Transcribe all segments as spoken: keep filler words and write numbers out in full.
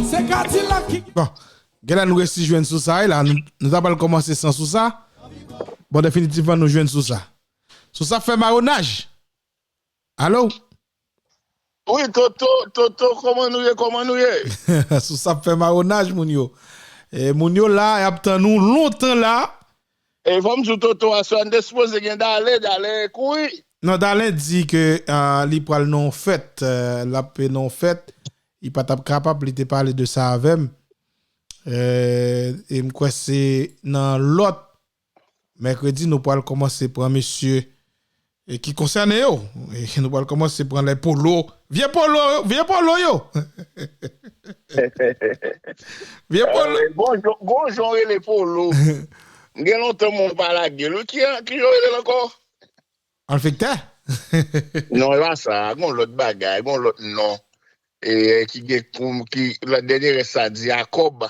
Se Kadilak ki Bon, genlè nou resi jwenn Sousa wi la. Nou, nou ta pral kòmanse san Sousa. Bon, definitivman, nou jwenn Sousa. Sousa fè mawonaj. Alo? Wi, Toto, Toto, kòman nou ye, kòman nou ye? Sousa ap fè mawonaj, moun yo. E, moun yo la, y ap tann ou lontan la. E fò m di w, Toto, aswè a n te sipoze gen Dalen, Dalen kouri. Non, Dalen di ke, ah, li pral nan yon fèt, eh, l ap nan yon fèt, li pa t ap kapab, li te pale de sa avè m. Eh, e m kwè se nan lòt mèkredi nou pral kòmanse pran mesye, eh, ki konsène yo. E nou pral kòmanse pran lè polo. Vye polo, vye polo yo. Vye polo. Eh, gon jan, gon jan w rele polo. M gen lontan mwen pa lage l. Ki, ki jan w rele l ankò? Malfektè? Non, e pa sa. Gon lòt bagay, gon lòt non. E, ki gen koum, ki, la dènye rès sa di Akòb.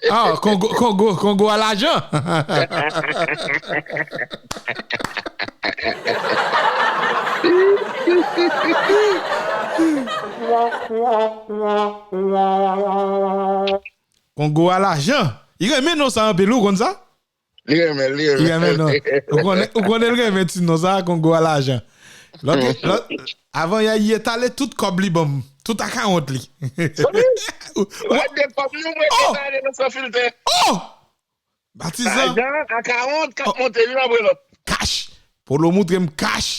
Ah, Kongo, Kongo, Kongo a lajan. Kongo a lajan. Li renmen non sa anpil, ou konn sa? Li renmen, li renmen. Li renmen non. Ou konnen, ou konnen li renmen ti non sa, Kongo a lajan. Lòt, lòt, avan yè, li etale tout kòb li ban m. Tout akawont li. Ou, ou, Gade kòb li, ou mwen oh! Etale nan san filtè. Oh! Batizan. Lajan, akawont, k ap monte, youn apre lòt. Kach. Polo moutre m kach.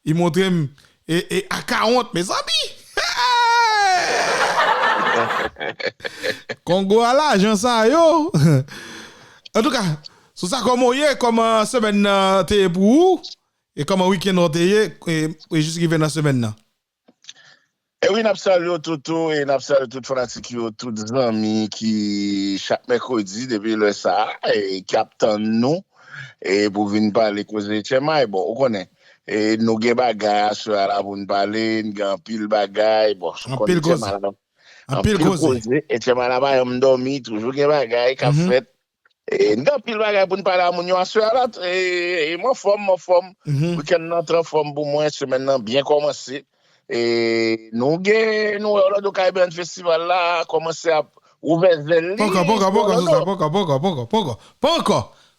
Li montre m e, e akawont, mezanmi. Kongo a lajan sa yo. Antouka, Sousa, kòman w ye? Kòman semèn nan te ye pou ou? E kòman wikenn ou te ye? E, e jis rive nan semèn nan. E wi, n ap salye w, Toto, e n ap salye tout fanatik yo, tout zanmi ki chak mèkredi depi lè sa a, e ki ap tann nou, e pou vin pale koze Tchèmay. Bon, ou konnen, e nou gen bagay aswè a la pou n pale, n gen anpil bagay. Bon, ou konnen Tchèmay la, anpil koze. E Tchèmay la pa janm dòmi, toujou gen bagay k ap fèt. E, n gen anpil bagay pou n pale a moun yo aswè a la. E, e m anfòm, m anfòm. Wikenn nan te anfòm pou mwen, semèn nan byen kòmanse. E nou gen, nou wè Orlando Caribbean Festival la kòmanse ap ouvè zèl li. Poko, poko, poko, Sousa, poko, poko, poko, poko, poko,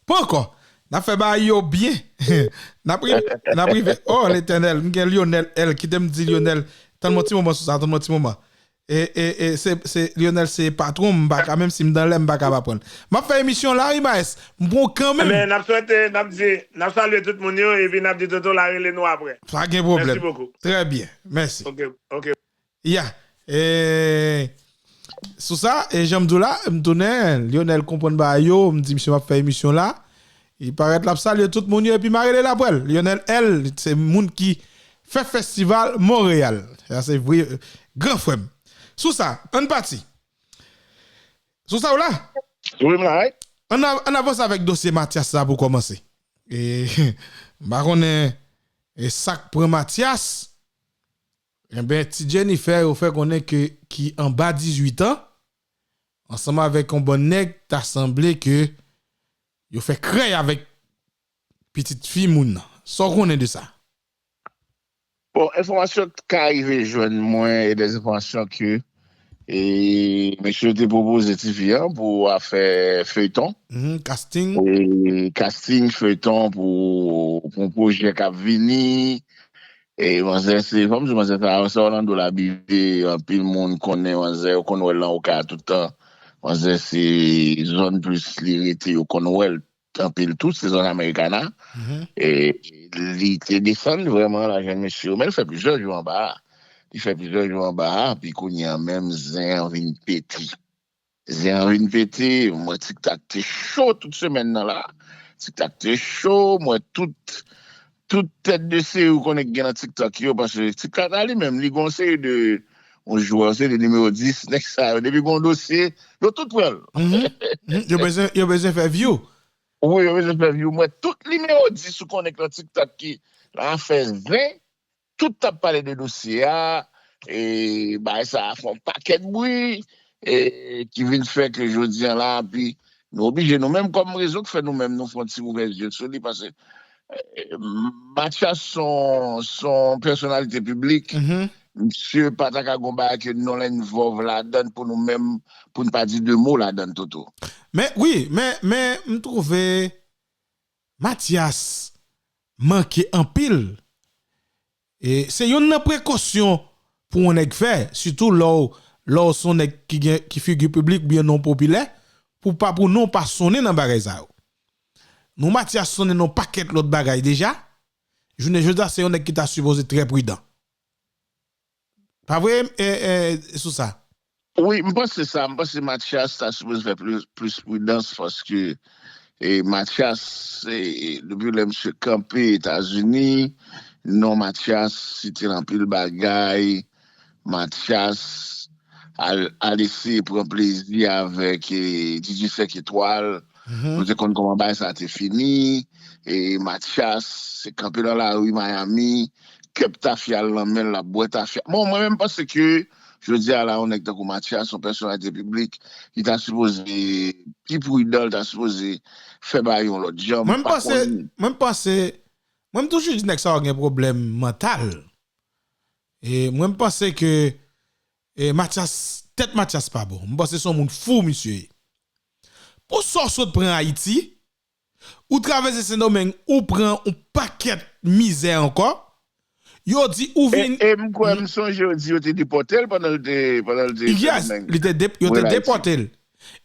poko. N ap fè bagay yo byen. N ap rive, n ap rive. Oh, Letènèl, m gen Lionel L. Kite m di Lionel, tann m yon ti moman, Sousa, tann m yon ti moman. E, e, e, se, se, Lionel se patwon m, m pa ka, menm si m dan lè, m pa ka pa pran l. M ap fè emisyon la, wi, Maes. M pran w kanmenm. Ebyen, n ap swete, n ap di, n ap salye tout moun yo, epi n ap di Toto la rele nou apre. Pa gen pwoblèm. Mèsi bokou. Trè byen. Mèsi. Ok, ok. Ya. E, sou sa, e jan m di w la, m tounen, Lionel konprann bagay yo, m di misye m ap fè emisyon la. Li parèt l ap salye tout moun yo, epi m a rele l apre l. Lionel L, se moun ki fè festival Monreyal. Sa se vre, gran frè m. Sou sa, ann pati. Sou sa w la? Wi, m la, wi. Ann a-, ann avanse avèk dosye Mathias la pou kòmanse. E, m pa konnen, e sa k pran Mathias. Enben, ti Jennifer, yo fè konnen ke ki anba dizuit an, ansanm avèk yon bann nèg, ta sanble ke yo fè krèy avèk pitit fi moun nan. Sa w konnen de sa? Bon, enfòmasyon k ka rive jwenn mwen, e de enfòmasyon ke, e, mesye yo te pwopoze tifi an pou afè feyton. Mhm, casting. E, casting, feyton pou, pou yon pwojè k ap vini. E, manzè, se, fò m di, manzè sa, se Orlando l abiye, anpil moun konnen manzè, yo konn wè l nan Okaya tout tan. Manzè, se zòn plis li rete, yo konn wè l anpil tou, se zòn Americana. Mhm. E li te desann vrèman la jèn mesye yo, men l fè plizyè jou anba a. Li fè plizyè jou anba a, pi kounye a menm zen an vin pete. Zen an vin pete, m wè TikTok te cho tout semèn nan la. TikTok te cho, m wè tout, tout tèt de seri ou konnen ki gen nan TikTok yo, paske TikTok la li menm, li gon seri de, yon jwè, yon seri de nimewo dis, nèg sa yo, depi gon dosye, yo tout pran l. Mhm. Mhm. Yo bezwen, yo bezwen fè view. Wi, yo bezwen fè view. M wè tout nimewo dis ou konnen k nan TikTok ki la fè zen, tout t ap pale de dosye a, e bagay sa a fè yon pakèt bri, e ki vin fè ke jodi a la, pi nou oblije, nou menm kòm rezo k fè nou menm, nou fè yon ti ouvè zye sou li, paske, e, Mathias se yon, se yon pèsonalite piblik, mhm, Misye pa ta ka gon bagay ke non l envòlv ladan l pou nou menm, pou n pa di de mo ladan l, Toto. Men, wi, men, men, m twouve Mathias manke anpil. E se youn nan prekosyon pou yon nèg fè, sitou lè w, lè w se yon nèg ki gen, ki figi piblik oubyen non popilè, pou pa, pou non pa sonnen nan bagay sa yo. Non Mathias sonnen nan pakèt lòt bagay deja. Jounen jodi a, se yon nèg ki ta sipoze trè pridan. Pa vre, e, e, sou sa? Wi, m panse sa. M panse Mathias ta sipoze fè plis, plis pridans paske, e, Mathias, e, depi lè misye kanpe Etazini, non Mathias site l anpil bagay. Mathias al, al eseye pran plezi avèk, e, DJ Sèk Etwal. Nou te konn kòman bagay sa te fini. E Mathias se kanpe nan lari Miami, kèp tafya l nan men l, l ap bwè tafya. Bon, mwen menm panse ke jodi a la, yon nèg tankou Mathias, yon pèsonalite piblik, li ta sipoze pi pridan, li ta sipoze fè bagay yon lòt jan. Mwen m panse, mwen m panse, mwen m toujou di nèg sa yo gen pwoblèm mantal. E mwen m panse ke, e, Mathias, tèt Mathias pa bon. M panse se yon moun fou misye ye. Pou sa w sot pran Ayiti, ou travèse Sendomeng, ou pran yon pakèt mizè ankò. Yo di ou vin. E, e m kwè, m sonje yo di yo te depòte l pandan l te, pandan l te Sendomeng. Yes, li te dep-, yo te depòte l.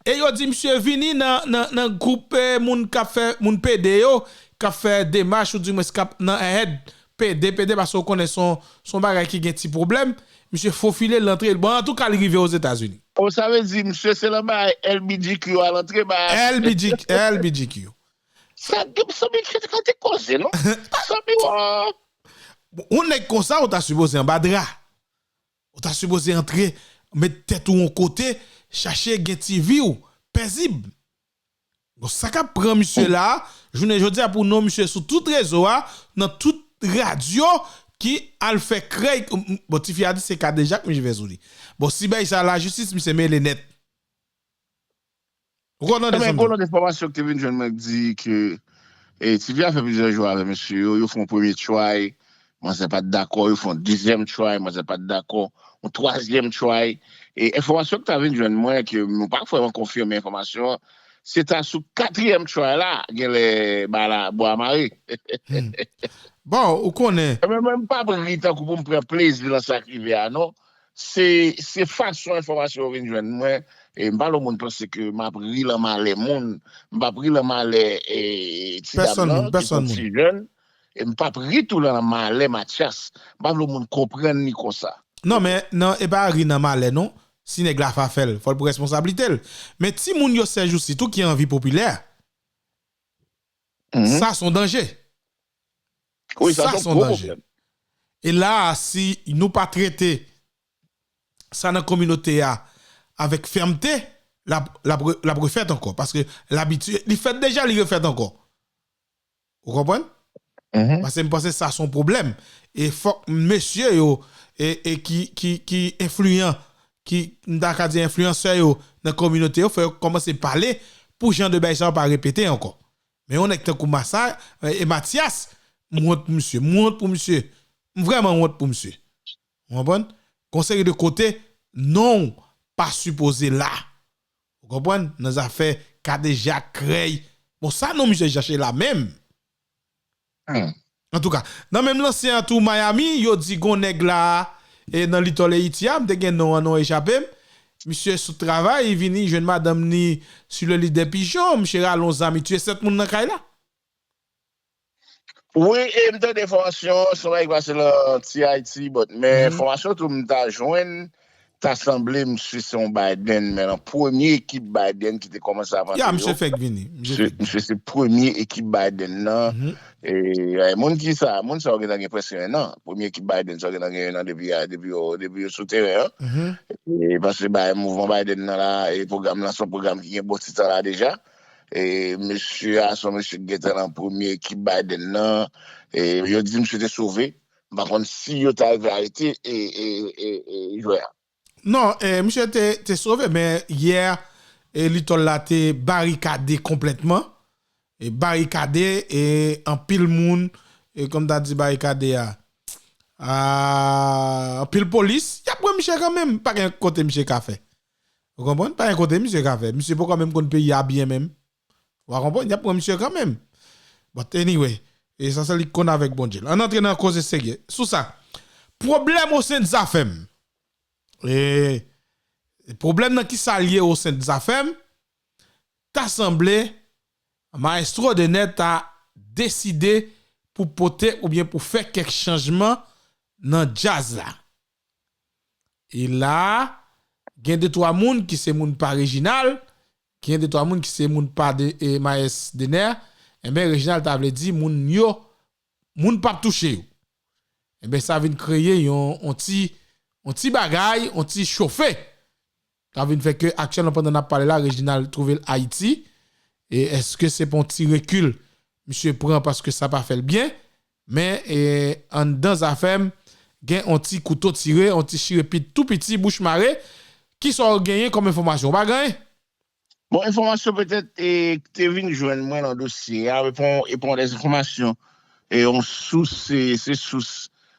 E yo di misye vini nan, nan, nan gwoup, e, moun k ap fè, moun pede yo, k ap fè demach, ou di mwen k ap nan èd pede, pede, paske w konnen se yon, se yon bagay ki gen ti pwoblèm. Misye fofile l antre. Bon, antouka, li rive Ozetazini. O, sa vle di, misye se nan bagay L B G Q a l antre ba. L B G, L B G Q. Sa, sa, misye te koze, non? Sa, mi, wa. Yon nèg konsa, ou ta sipoze anba dra. Ou ta sipoze antre, met tèt ou yon kote, chache gen ti vi w, pezib. Bon, sa k ap pran misye la, jounen jodi a pou non misye sou tout rezo a, nan tout radyo ki al fè krèy, bon, tifi a di se kadejak misye fè sou li. Bon, si bay sa lajistis, misye mele nèt. Ou konn tande sa m di? Gon lòt enfòmasyon ki te vin jwenn mwen ki di ke, e, tifi a fè plizyè jou avè mesye yo, yo fè yon premye try, manzè pa t dakò, yo fè yon dezyèm try, manzè pa t dakò, yon twazyèm try. E enfòmasyon ki ta vin jwenn mwen, ke nou pa vrèman konfime enfòmasyon an, se ta sou katriyèm try la, genlè ba la, bwa mare. Hmm. Bon, ou konnen. E men mwen, m p ap ri tankou pou m pran plezi nan sa k rive a, non. Se, se fason enfòmasyon yo vin jwenn mwen. E m pa vle moun panse ke m ap ri lan malè moun. M p ap ri lan malè, e, ti dam nan, ki se yon ti jèn. E m p ap ri tou lan malè Mathias. M pa vle moun konprann li konsa. Non, men, non, e pa ri nan malè, non. Si nèg la fa fè l, fò l pran responsablite l. Men timoun yo sèjousi tou ki anvi popilè. Sa se yon danje. Wi, sa se yon gwo pwoblèm. E la, si nou pa trete sa nan kominote a avèk fèmte, l ap, l ap re-, l ap refèt ankò. Paske l abitye, li fèt deja, li refèt ankò. Ou konprann? Paske m panse sa se yon pwoblèm. E fòk mesye yo, e, e ki, ki, ki enfliyan, ki, m ta ka di enfliyansè yo nan kominote yo, fò yo kòmanse pale pou jan de bagay sa yo pa repete ankò. Men yon nèg tankou Masa, e, e Mathias, m wont pou misye, m wont pou misye. M vrèman wont pou misye. Ou konprann? Gon seri de kote, non w pa sipoze la. Ou konprann? Nan zafè kadejak, krèy. Bon, sa non misye chache la menm. Hmm. Antouka, nan menm lansè an tou Miami, yo di gon nèg la, e nan Little Haiti a, m te gen non an, non echape m. Misye sot travay, li vini, jwenn madanm ni sou le lit de pijon, misye rale yon zam, li tiye sèt moun nan kay la. Wi, e m tande enfòmasyon, se yon bagay ki pase nan T I T, but, men enfòmasyon tou m ta jwenn, ta sanble misye se yon Biden, men nan premye ekip Biden ki te kòmanse ap antre yo. Ya, misye fèk vini. Misye se premye ekip Biden nan. E, e, moun ki sa, moun sa yo gentan gen prèske en an. Premye ekip Biden sa yo gentan gen en an depi, depi yo, depi yo sou teren an. E, paske ba, mouvman Biden nan la, e pwogram nan se yon pwogram ki gen bon ti tan la deja. E mesye a se yon mesye ki gentan nan premye ekip Biden nan. E yo di misye te sove. M pa konn si yo ta rive arete e, e, e, e jwè a. Non, e, misye te, te sove, men yè, e, Little la te barikade konplètman. E barikade, e anpil moun, e kòm ta di barikade a, Ah, anpil polis, y ap pran misye kanmenm. Pa gen kote misye ka fè. Ou konprann? Pa gen kote misye ka fè. Misye poko menm konn peyi a byen menm. Ou a konprann? Y ap pran misye kanmenm. But anyway, e sa se li k konn avèk Bondye. Ann antre nan koze serye. Sou sa, pwoblèm o sen Zafèm. E pwoblèm nan ki sa l ye o sen Zafèm, ta sanble Maestro Dener ta deside pou pote oubyen pou fè kèk chanjman nan djaz la. E la, gen de twa moun ki se moun pa Reginald, gen de twa moun ki se moun pa de, e, Maes Dener, enben Reginald ta vle di moun yo, moun p ap touche yo. Enben sa vin kreye yon, yon ti, yon ti bagay, yon ti chofe. Sa vin fè ke aktyèlman pandan n ap pale la, Reginald twouve l Ayiti. E èske se pa yon ti rekil misye pran paske sa pa fè l byen? Men e, anndan Zafèm, gen yon ti kouto tire, yon ti chire pit tou piti, bouch mare. Kisa w genyen kòm enfòmasyon? Ou pa gen anyen? Bon, enfòmasyon petèt e, te vin jwenn mwen nan dosye a, e pon, e pon dèz enfòmasyon e yon sous, se, se sous,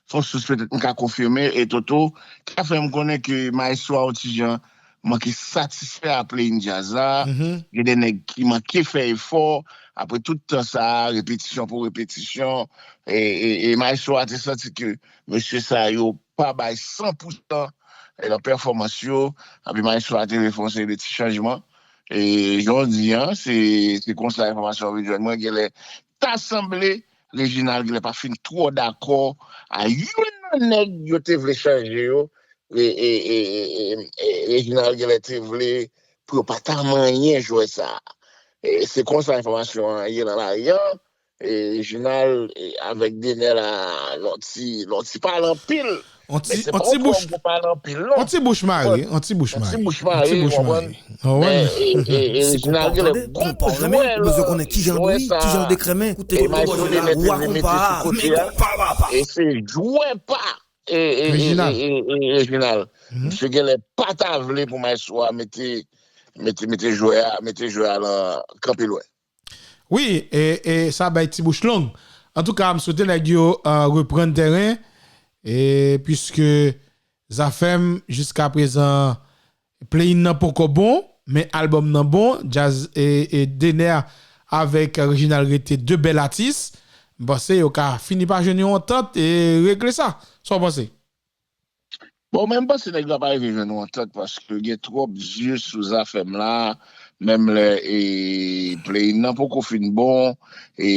se yon sous petèt m ka konfime, e Toto ka fè m konnen ke Maestro a yon ti jan manke satisfè a Playing Jazz la. Gen de nèg ki manke fè efò, apre tout tan sa a, repetisyon pou repetisyon, e, e, e Maestro a te santi ke mesye sa yo pa bay san pou san e, nan pèfòmans yo, epi Maestro a te vle fè yon seri de ti chanjman. E jan w di an, se, se konsa enfòmasyon vin jwenn mwen, genlè ta sanble Reginald genlè pa fin twò dakò a youn nan nèg yo te vle chanje yo. E, e, e, e, e, e Reginald genlè te vle pou yo pa ta manyen jwè sa. E se konsa enfòmasyon an ye nan lari an. E, Reginald, e, avèk Dener la, lòt ti, lòt ti pale anpil. On ti, on ti bouch, on ti bouch mare, on ti bouch mare, on ti bouch mare. Men, e, e, e, Reginald genlè konprann jwè sa. E Maestro Dener te vle mete sou kote a. E se jwè pa, e, e, e, Reginald. Misye genlè pa ta vle pou Maestro a mete, mete, mete jwè a, mete jwè a lan kanpe lwen. Wi, e, e sa bay ti bouch long. Antouka, m swete nèg yo, e, reprann tèren, e, piske Zafèm, jiska prezan, Playing nan poko bon, men albòm nan bon, djaz e, e Dener avèk Reginald rete de bèl atis. M panse yo ka fini pa jwenn yon antant e regle sa. Sa w panse? Bon, men m panse nèg yo ap rive jwenn yon antant paske gen twòp zye sou Zafèm la, menm lè e Playing nan poko fin bon, e,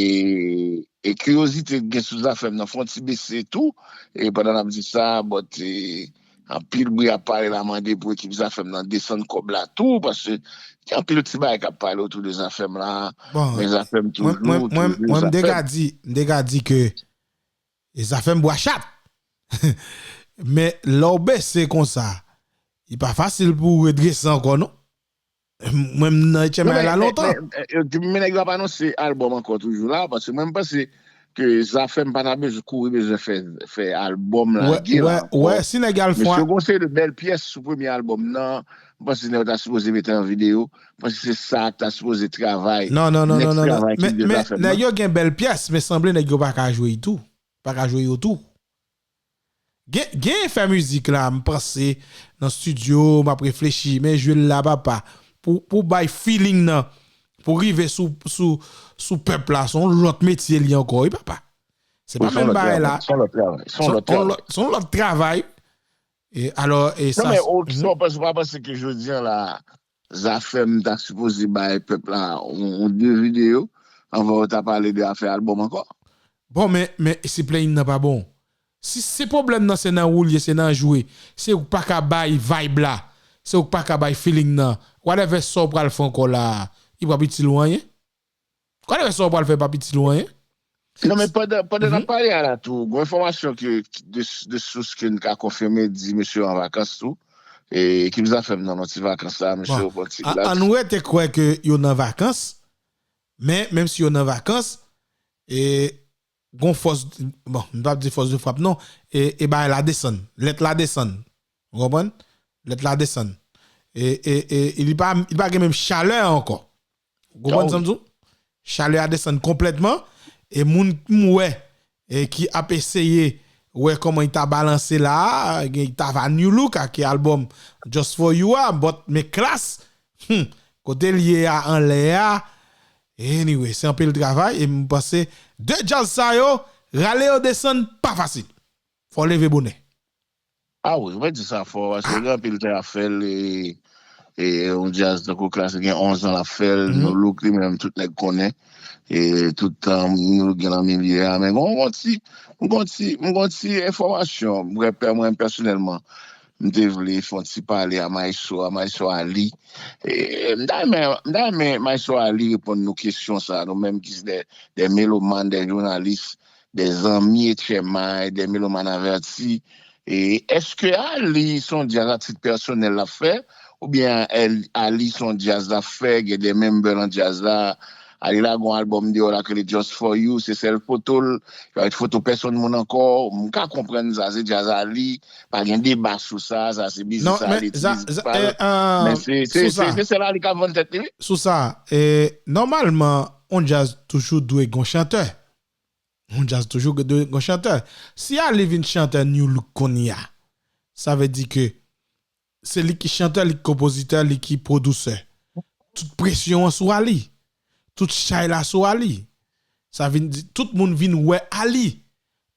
e kiryozite gen sou Zafèm nan fè yon ti bese tou, e pandan n ap di sa, but, e, anpil bri ap pale la mande pou ekip Zafèm nan desann kòb la tou, paske gen anpil ti bagay k ap pale otou de Zafèm la, men Zafèm toujou, toujou Zafèm. Mwen, m te ka di, m te ka di ke e Zafèm bwa chat. Men lè w bese konsa, li pa fasil pou w redrese ankò, non. Mwen, m nan etyèm bagay la lontan. Men, men, men, men nèg yo ap anonse albòm ankò toujou la, paske mwen, m panse ke Zafèm pa ta bezwen kouri bezwen fè, fè albòm lage la ankò. Wè, si nèg yo al fè. Mesye, gon seri de bèl pyès sou premye albòm nan, m panse nèg yo ta sipoze mete an videyo, m panse se sa k ta sipoze travay, non, non, non, non, non, non, travay ki de Zafèm nan. Men, men nèg yo gen bèl pyès, men sanble nèg yo pa ka jwe tou. Pa ka jwe yo tou. Gen, gen fè mizik la, m panse, nan estidyo, m ap reflechi, men jwe l la, papa. Pou, pou bay feeling nan, pou rive sou, sou, sou pèp la, se yon lòt metye li ankò, wi, papa. Se pa menm bagay la. Se yon lòt travay, se yon lòt travay. Se yon lòt travay. E alò, e sa. Non, men, ou, ou pa panse ke jodi a la, Zafèm ta sipoze bay pèp la yon, yon de videyo anvan yo ta pale de afè albòm ankò. Bon, men, men si Playing nan pa bon, si, si pwoblèm nan se nan ou l ye, se nan jwe, se ou k pa ka bay vibe la, se ou k pa ka bay feeling nan, whatever sa w pral fè ankò la, li p ap itil ou anyen. Whatever sa w pral fè p ap itil ou anyen. Non, men pandan, pandan n ap pale a la tou, gon enfòmasyon ke, de, de sous ke n ka konfime di mesye yo an vakans tou. E ekip Zafèm nan nan ti vakans la, mesye yo pran ti relax. Ann rete kwè ke yo nan vakans, men menm si yo nan vakans, e gon fòs, bon, m p ap di fòs de frap non, e, e bagay la desann, lèt la desann. Ou konprann? Lèt la desann. E, e, e, e li pa, li pa gen menm chalè a ankò. Ou konprann sa m di w? Chalè a desann konplètman. E moun m wè, e ki ap eseye Ou wè kòman li ta balanse la a, gen, li ta va New Look ak albòm Just For You a, but men Klass, hmm, kote l ye a anlè a, anyway, se anpil travay, e m panse de djaz sa yo, rale yo desann pa fasil. Fò w leve bonè. Ah wi, mwen di sa fò, paske gen anpil tan y ap fè l, e, e yon djaz tankou Klass gen onz an l ap fè l, New Look li menm tout nèg konnen, e tout tan New Look gen nan milye a, men gon, gon ti, m gon ti, m gon ti enfòmasyon, mwen, mwen pèsonèlman, m te vle fè yon ti pale a Maestro, a Maestro Ali, e, m ta renmen, m ta renmen Maestro Ali reponn nou kesyon sa, nou menm ki se de, de melomàn, de jounalis, de zanmi etchèmay, de melomàn avèti, e èske Ali se yon djaz a tit pèsonèl l ap fè, oubyen Ali se yon djaz l ap fè, gen de member nan djaz la, Ali lage yon albòm deyò la k rele Just For You, se sèl foto l, yo pa met foto pèsonn moun ankò, m ka konprann sa, se djaz Ali, pa gen deba sou sa, sa se biznis Ali, ti biznis pa l, men se, se, se, se sèl Ali k ap vann tèt li wi. Sou sa, e, nòmalman, yon djaz toujou dwe gon chantè. Yon djaz toujou dwe gon chantè. Si Ali vin chantè New Look kounye a, sa vle di ke se li ki chantè, li ki konpozitè, li ki pwodiktè. Tout presyon an sou Ali. Tout chay la sou Ali. Sa vin di, tout moun vin wè Ali.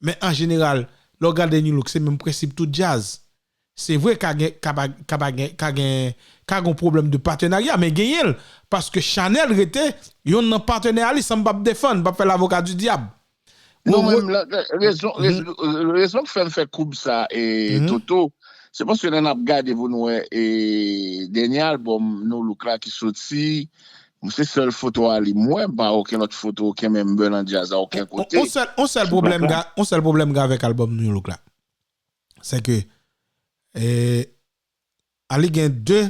Men an jeneral, lè w gade New Look, se menm prensip tout djaz. Se vre ka gen, ka pa, ka pa gen, ka gen, ka gen pwoblèm de patenarya, men genyen l. Paske Chanèl rete yonn nan patenè a li, san m p ap defann, m p ap fè lavoka di dyab. Non, men rezon, rezon, rezon k fè m fè koub sa, e, Toto, se paske lè n ap gade pou nou wè, e, dènye albòm New Look la ki soti, se sèl foto a li m wè, m pa wè okenn lòt foto, okenn member nan djaz la, okenn kote. On sèl, on sèl pwoblèm, on sèl pwoblèm gen avèk albòm New Look la. Se ke, e, Ali gen de,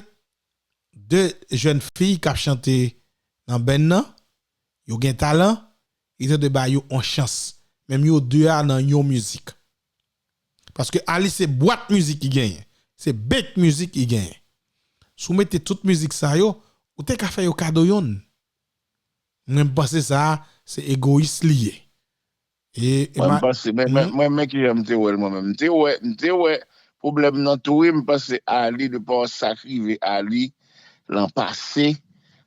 de jèn fi k ap chante nan band nan, yo gen talan, li te dwe ba yo on chans. Menm yo de a nan yon mizik. Paske Ali se bwat mizik li genyen. Se bank mizik li genyen. Si w mete tout mizik sa yo, ou te ka fè yo kado yonn. Mwen m panse sa, se egoyis li ye. E, e mwen, m panse, men, men, mwen, men kijan m te wè l mwen menm. M te wè, m te wè pwoblèm nan tou wi, m panse Ali, de pa sa k rive Ali lan pase,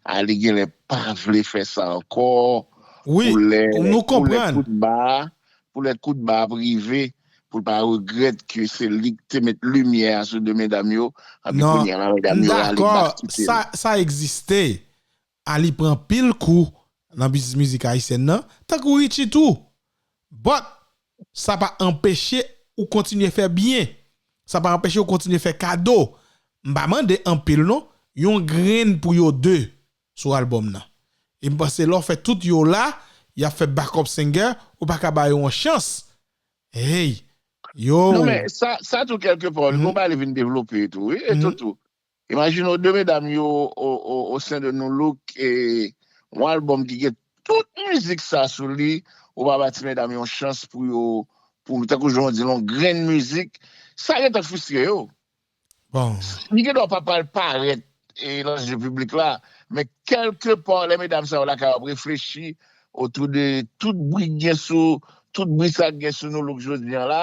Ali genlè pa vle fè sa ankò. Wi, pou lè, nou konprann. Pou lè kout ba, pou lè kout ba ap rive, pou l pa regrèt ke se li k te met limyè a sou de medam yo, anpi kounye a la medam yo rale l, l ap kite l. Sa, sa egziste. Ali pran anpil kou nan biznis mizik ayisyèn nan, tankou Richie tou. But, sa pa anpeche ou kontinye fè byen. Sa pa anpeche ou kontinye fè kado. M pa mande anpil non, yon grenn pou yo de sou albòm nan. E m panse lè w fè tout yo la, y ap fè backup singer, ou pa ka ba yo yon chans. Hey, yo. Non, men sa, sa tou kèlke pa, li gon bagay li vin devlope tou, wi, e Toto. Imajine w de medam yo o, o, o sen de New Look, e yon albòm ki gen tout mizik sa sou li, ou pa ba ti medam yon chans pou yo, pou tankou jan w di l, yon grenn mizik, sa gentan fristre yo. Bon. Li gen dwa pa pral parèt e nan je piblik la, men kèlke pa lè medam sa yo lakay yo ap reflechi otou de tout bri k gen sou, tout bri sa k gen sou New Look jodi a la,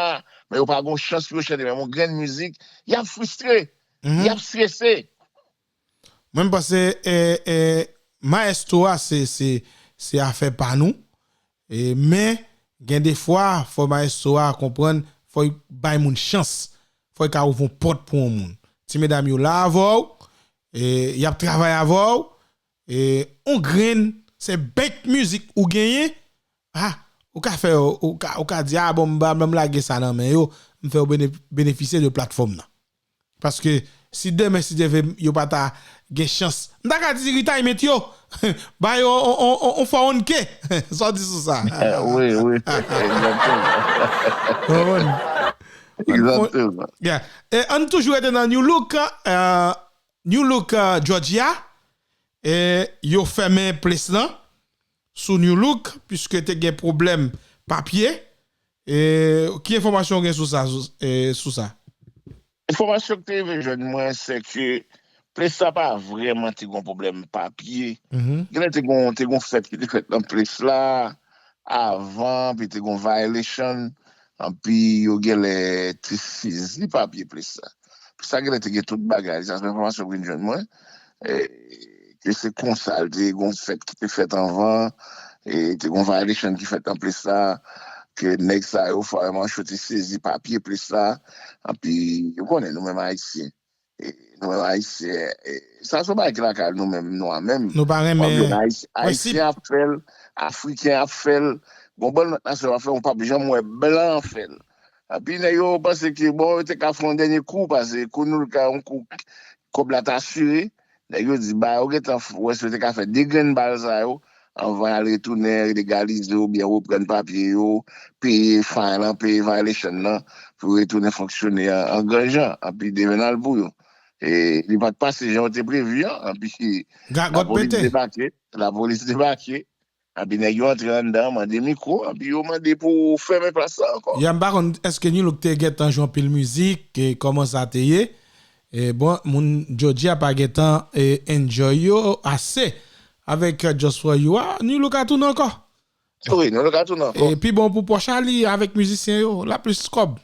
men yo pa gon chans pou yo chante menm yon grenn mizik, y ap fristre, y ap strese. Mwen m panse, e, e, maestro a se, se, se afè pa nou. E, men, gen de fwa, fò maestro a konprann, fò y bay moun chans. Fò y ka ouvri yon pòt pou yon moun. Ti medam yo la avè w, e, y ap travay avè w, e, on grenn, se bank mizik ou genyen, a, ou ka fè, ou ka, ou ka di, a, bon, m ba, m lage sa nan men yo, m fè yo bene-, benefisye de platfòm nan. Paske si demen, si Dye vle, yo pa ta gen chans, m ta ka di retirement yo, ba yo on, on, on, on four one K. Sa w di sou sa? Wi, wi, egzakteman. Egzakteman. Yeah. E ann toujou rete nan New Look, eh, New Look, eh, Georgia, e yo fèmen ples lan sou New Look, piske te gen pwoblèm papye. E ki enfòmasyon w gen sou sa, sou, e, sou sa? Enfòmasyon ki te rive jwenn mwen, se ke ples la pa vrèman te gon pwoblèm papye. Genlè te gon, te gon fèt ki te fèt nan ples la avan, pi te gon violation. Anpi yo genlè te sezi papye plis la. Plis la genlè te gen tout bagay. Sa se enfòmasyon ki vin jwenn mwen. E, ke se konsa l te gen yon fèt ki te fèt anvan, e te gen yon violation ki fèt nan plis la, ke nèg sa yo, frè Mancho te sezi papye plis la, anpi yo konnen nou menm Ayisyen. E, nou menm Ayisyen, e, sa se yon bagay ki lakay nou menm, nwa menm. Nou pa renmen prensip. Ayisyen ap fè l, Afriken ap fè l, gon bann lòt nasyon ap fè l, ou p ap janm wè blan fè l. Anpi nèg yo panse ke, bon, yo te ka fè yon dènye kou, paske kou nou ka yon kou, kòb la ta asire. Nèg yo di, ba, yo gentan f-, wè si yo te ka fè de grenn bal sa yo, anvan y al retounen legalize oubyen reprann papye yo, peye fine lan, peye violation nan, pou yo retounen fonksyone an, an gran jan, anpi demen al pou yo. E li pa t pase jan yo te previ an, anpi lapolis debake, lapolis debake, anpi nèg yo antre anndan, mande mikwo, anpi yo mande pou fèmen plas la ankò. Ya, m pa konn èske New Look te gentan jwe anpil mizik, e kòman sa te ye. E bon, moun Georgia pa gentan, e, enjoy yo ase avèk, e, Just For You a, New Look ka tounen ankò. Wi, New Look ka tounen ankò. E pi bon pou pòch a li avèk mizisyen yo, l ap plis kòb.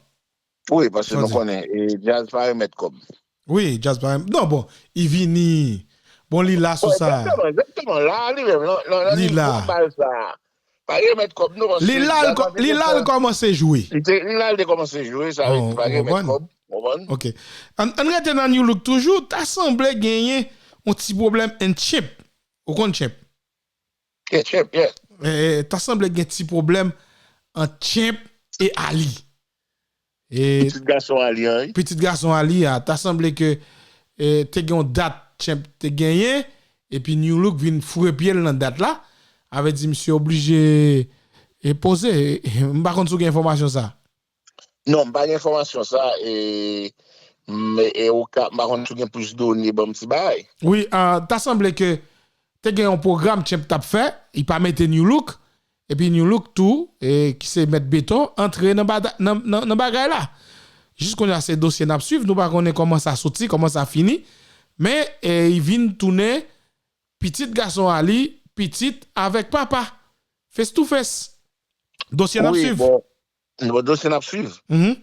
Wi, paske nou konnen, e, djaz pa remèt kòb. Wi, djaz pa remèt. Non, bon, i vini. Bon, li la sou sa. Egzakteman, egzakteman. La, li menm, nan, nan, nan nivo bal sa. Pa remèt kòb, non, paske li la, l kò-, li la, l kòmanse jwe. Li te, li la, l te kòmanse jwe, sa vle di pa remèt kòb, ou konprann? Ok. Ann, ann rete nan New Look toujou, ta sanble genyen yon ti pwoblèm ant Champ. Ou konn Champ? Yeah, Champ, yeah. Eh, ta sanble gen ti pwoblèm ant Champ e Ali. E pitit gason Ali an, wi. Pitit gason Ali a, ta sanble ke, e, te gen yon dat Champ te genyen, epi New Look vin foure pye l nan dat la. Avè di misye oblije, e, poze. E, m pa konn si w gen enfòmasyon sa. Non, m pa gen enfòmasyon sa, e, m, e, ou ka, m pa konn si w gen plis done ban m ti bagay. Wi, a, ta sanble ke te gen yon pwogram Champ t ap fè, li pa mete New Look, epi New Look tou, e, ki se mèt beton, antre nan bada-, nan, nan, nan bagay la. Jis kounye a se dosye n ap swiv, nou pa konnen kòman sa soti, kòman sa fini, men, e, li vin tounen pitit gason Ali, pitit avèk papa. Face to face. Dosye n ap swiv. Wi, bon, bon, dosye n ap swiv.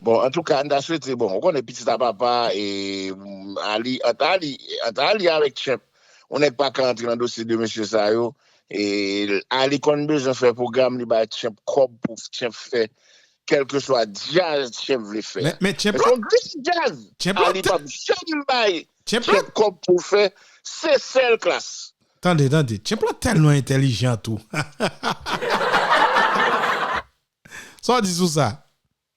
Bon, antouka, n ta swete, bon, ou konnen pitit a papa, e, mm, Ali, ant Ali, ant Ali avèk Champ, yon nèg pa ka antre nan dosye de mesye sa yo. E Ali konn bezwen fè pwogram, li bay Champ kòb pou Champ fè kèlkeswa djaz Champ vle fè. Men, men Champ la, se yon grenn djaz. Champ la, Ali p ap janm bay Champ kòb pou fè, se sèl klas. Tande, tande. Champ la tèlman entèlijan tou. Sa w di sou sa?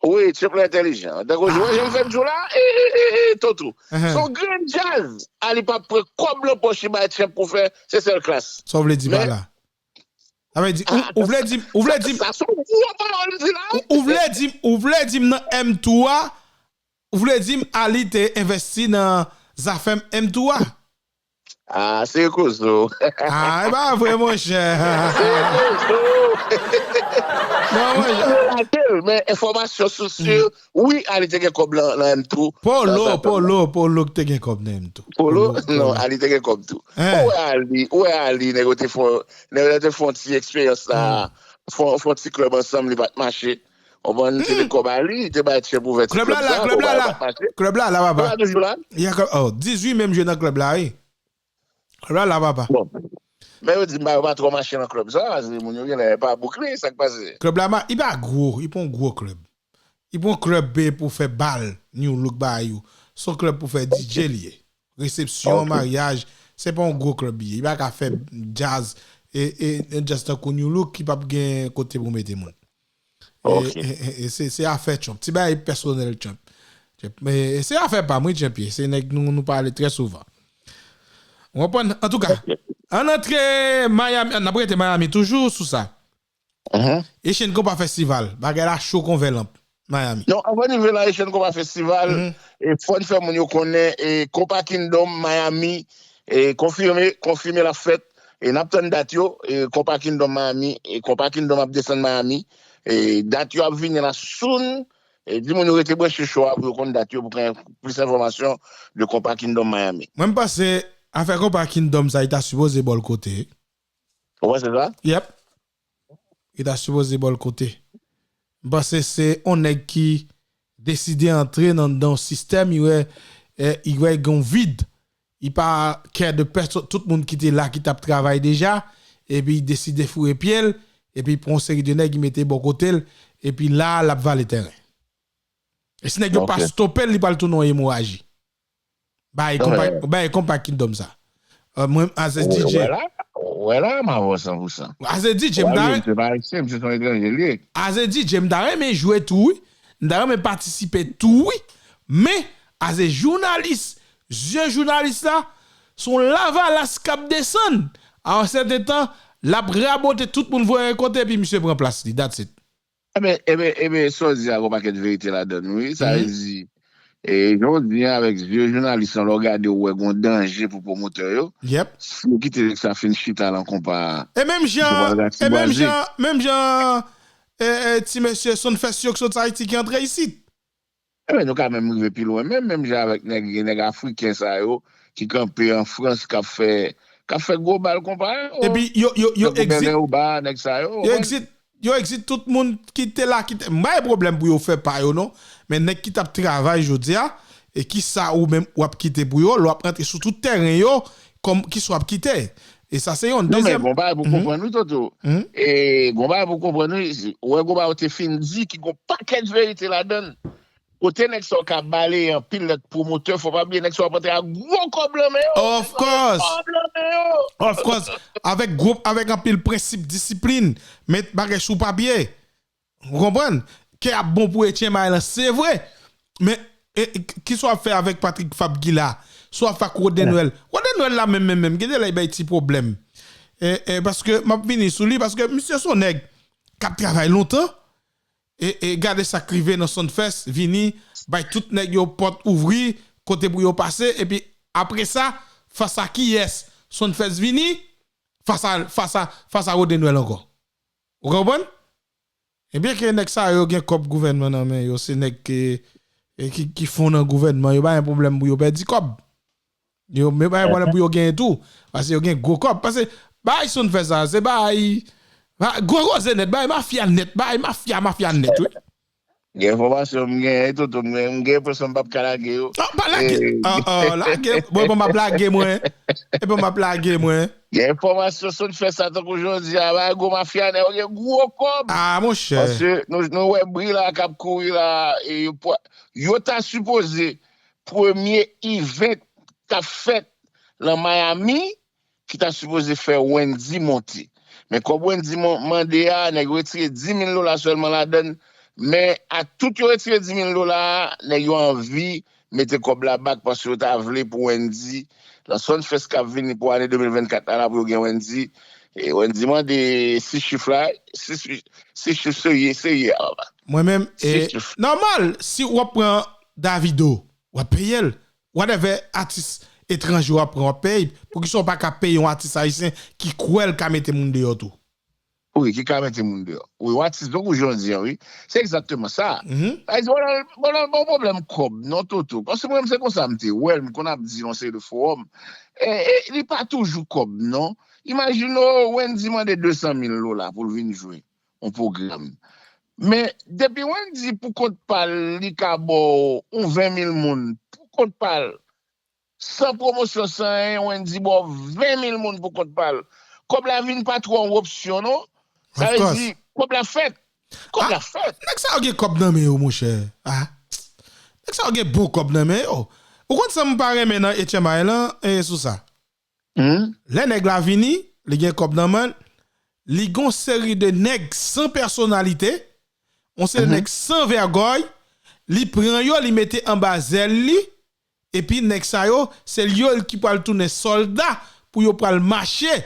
Wi, Champ la entèlijan. Tankou, wè jan m fè m di w la, e, e, e, e, Toto. Se yon grenn djaz. Ali p ap pran kòb nan pòch li bay Champ pou fè, se sèl klas. Sa w vle di pa la? Sa vle di, ou, ou vle di, ou vle di, sa se yon gwo pawòl li di la, wi. Ou, ou vle di, ou vle di m nan M two a, ou vle di m Ali te envesti nan zafè M two a? Ah, se kozo. Ah, e pa vre, monchè. Se kozo. Non, monchè. Mwen relate l, men enfòmasyon sou si, wi, Ali te gen kòb nan, nan M two. Polo, Polo, Polo ki te gen kòb nan M two. Polo, non, Ali te gen kòb tou. Ou wè Ali, ou wè Ali, nèg yo te fè, nèg yo te fè yon ti eksperyans la, fè, fè yon ti klèb ansanm, li pa t mache. Ou konprann, se te kòb Ali, li te bay Champ pou fè ti klèb sa, klèb la la, klèb la la, papa. Klèb la toujou la. Oh, dizuit menm jwe nan klèb la, wi. Klèb la la, papa. Bon. Men yo di m pa, yo pa twò mache nan klèb sa, se moun yo genlè pa boukle, sa k pase? Klèb la, ma-, li pa gwo, li pa yon gwo klèb. Li pa yon klèb pou fè bal, New Look ba yo. Se yon klèb pou fè D J li ye. Resepsyon, maryaj, se pa yon gwo klèb li ye. Li pa ka fè djaz, e, e, e djaz tankou New Look ki p ap gen kote pou mete moun. E, e, e, e se, se afè Champ. Ti bagay pèsonèl Champ. Champ. Men se afè pa m, wi, Champ ye. Se nèg nou, nou pale trè souvan. Ou konprann? Antouka, ann antre Miami, n ap rete Miami toujou sou sa. Echenn Konpa Festival, bagay la cho kon vè lanp, Miami. Non, anvan n rive nan Echenn Konpa Festival, e, fò n fè moun yo konnen, e, Konpa Kingdom Miami, e, konfime, konfime l ap fèt, e, n ap tann dat yo, e, Konpa Kingdom Miami, e, Konpa Kingdom ap desann Miami, e, dat yo ap vini la soon, e, di moun yo rete branche cho a pou yo konn dat yo, pou gen plis enfòmasyon de Konpa Kingdom Miami. Mwen, m panse afè Konpa Kingdom sa, li ta sipoze bò l kote. Ou panse sa? Yep. Li ta sipoze bò l kote. M panse se yon nèg ki deside antre nan, nan yon sistèm, li wè, eh, li wè gen yon vid. Li pa kè de pèsonn, tout moun ki te la, ki t ap travay deja, epi li deside foure pye l, epi li pran yon seri de nèg, li mete bò kote l, epi la, l ap vale tèren. E si nèg yo pa stope l, li pral tounen yon emoraji. Bay konpa, bay konpa kingdom sa. Euh, mwen, as a D J. Wè la, wè la, m avè w san pou san. As a D J, m ta, se pa ayisyen, misye se yon etranje li ye. As a D J, m ta renmen jwe tou, wi. M ta renmen patisipe tou, wi. Men, as a jounalis, zye jounalis la, se yon lavalas k ap desann. A yon sèten tan, l ap rabote tout moun voye yon kote, epi misye pran plas li. That's it. Ebyen, ebyen, ebyen, sa w di a, gen yon pakèt verite ladan l, wi. Sa vle di, e, jan w di a, avèk zye jounalis lan, lè w gade, w wè gen yon danje pou pwomotè yo. Yep. Si yo kite nèg sa fin chita lan konpa a, e menm jan, e menm jan, menm jan, e, e, ti mesye Sunfest yo ki sot Ayiti ki antre isit. Ebyen, nou ka menm rive pi lwen, menm, menm jan avèk nèg, nèg afriken sa yo ki kanpe an Frans, k ap fè, k ap fè gwo bal konpa yo. Epi yo, yo, yo exit, nèg Oba, nèg sa yo, yo exit, yo exit tout moun ki te la, ki te, m pa gen pwoblèm pou yo fè pa yo, non. Men nèg ki t ap travay jodi a, e ki sa ou menm w ap kite pou yo, lè w ap rantre sou tout tèren yo, kòm, ki sa w ap kite. E sa se yon. Non, men dezyèm, gon bagay pou konprann, wi, Toto. E gon bagay pou konprann, wi. Ou wè gon bagay ou te fin di ki gon pakèt verite ladan l. Kote nèg sa yo ka balaye anpil lòt pwomotè, fò pa bliye nèg sa yo ap antre ak gwo kòb nan men yo. Of course. Gwo kòb nan men yo. Of course. Avèk gwoup, avèk anpil prensip, disiplin, met bagay sou papye. Ou konprann? Ke ap bon pou Etyen May lan, se vre. Men, e, e, ki sa w ap fè avèk Patrick Fab ki la? Sa w ap fè ak Rodenwèl? Rodenwèl la menm, menm, menm, gen de lè li bay ti pwoblèm. E, e, paske m ap vini sou li, paske misye se yon nèg k ap travay lontan. E, e gade sa k rive nan Sunfest, vini, bay tout nèg yo pòt ouvri, kote pou yo pase, epi apre sa, fas a kiyès Sunfest vini? Fas a, fas a, fas a Rodenwèl ankò. Ou konprann? Ebyen ke nèg sa yo gen kòb gouvènman nan men yo, se nèg ke, e ki, ki fon nan gouvènman, yo pa gen pwoblèm pou yo pèdi kòb. Yo, men bay pwoblèm pou yo genyen tou. Paske yo gen gwo kòb. Paske bay Sunfest sa, se bay, ba, gwo koze nèt, bay mafya nèt, bay mafya, mafya nèt, wi. Gen enfòmasyon m genyen, Toto, m gen, m gen enpresyon m p ap ka lage yo. Ah, pa lage. E, ah, ah, lage. Bon, bon, m ap lage mwen. E bon, m ap lage mwen. Gen enfòmasyon Sunfest sa tankou jodi a, bay gwo mafya nèt, yo gen gwo kòb. Ah, monchè. Paske nou, nou wè bri la k ap kouri la, e yo, yo ta sipoze premye event k ap fèt nan Miami ki ta sipoze fè Wendyy monte. Men kòb Wendyy mon-, mande a, nèg yo retire dis mil dola sèlman ladan l. Men ak tout yo retire dis mil dola a, nèg yo anvi mete kòb la back paske yo ta vle pou Wendyy, nan Sunfest k ap vini pou ane de mil vennkat la, la pou yo gen Wendyy. E Wendyy mande sis chif la, sis, sis chif serye, serye a, papa. Mwen menm, e, sis chif. Nòmal, si w ap pran Davido, w ap peye l. Whatever atis etranje w ap pran, w ap peye. Poukisa w pa ka peye yon atis ayisyen ki kwè l ka mete moun deyò tou? Wi, ki ka mete moun deyò. Wi, yon atis donk ou jan w di an, wi. Se egzakteman sa. Mhm. Sa vle di, bon, bon, bon, pwoblèm kòb, non, Toto. Paske mwen menm se konsa m te wè l, m konn ap di yon seri de fowòm. E, e, li pa toujou kòb, non. Imajine w, Wendyy mande de san mil dola pou l vin jwe yon pwogram. Men, depi Wendyy pou kont pa l, li ka ba w yon ven mil moun pou kont pa l. San pwomosyon, san anyen, Wendyy ba w ven mil moun pou kont pa l. Kòb la vin pa twò yon opsyon, non. Sa vle di, kòb la fèt. Kòb la fèt. Nèg sa yo gen kòb nan men yo, monchè. Ah. Nèg sa yo gen bon kòb nan men yo. Ou konn sa m pa renmen nan H M I lan, e sou sa. Lè nèg la vini, li gen kòb nan men l, li gon seri de nèg san pèsonalite, yon seri de nèg san vègòy, li pran yo, li mete anba zèl li, epi nèg sa yo, se yo ki pral tounen sòlda pou yo pral mache,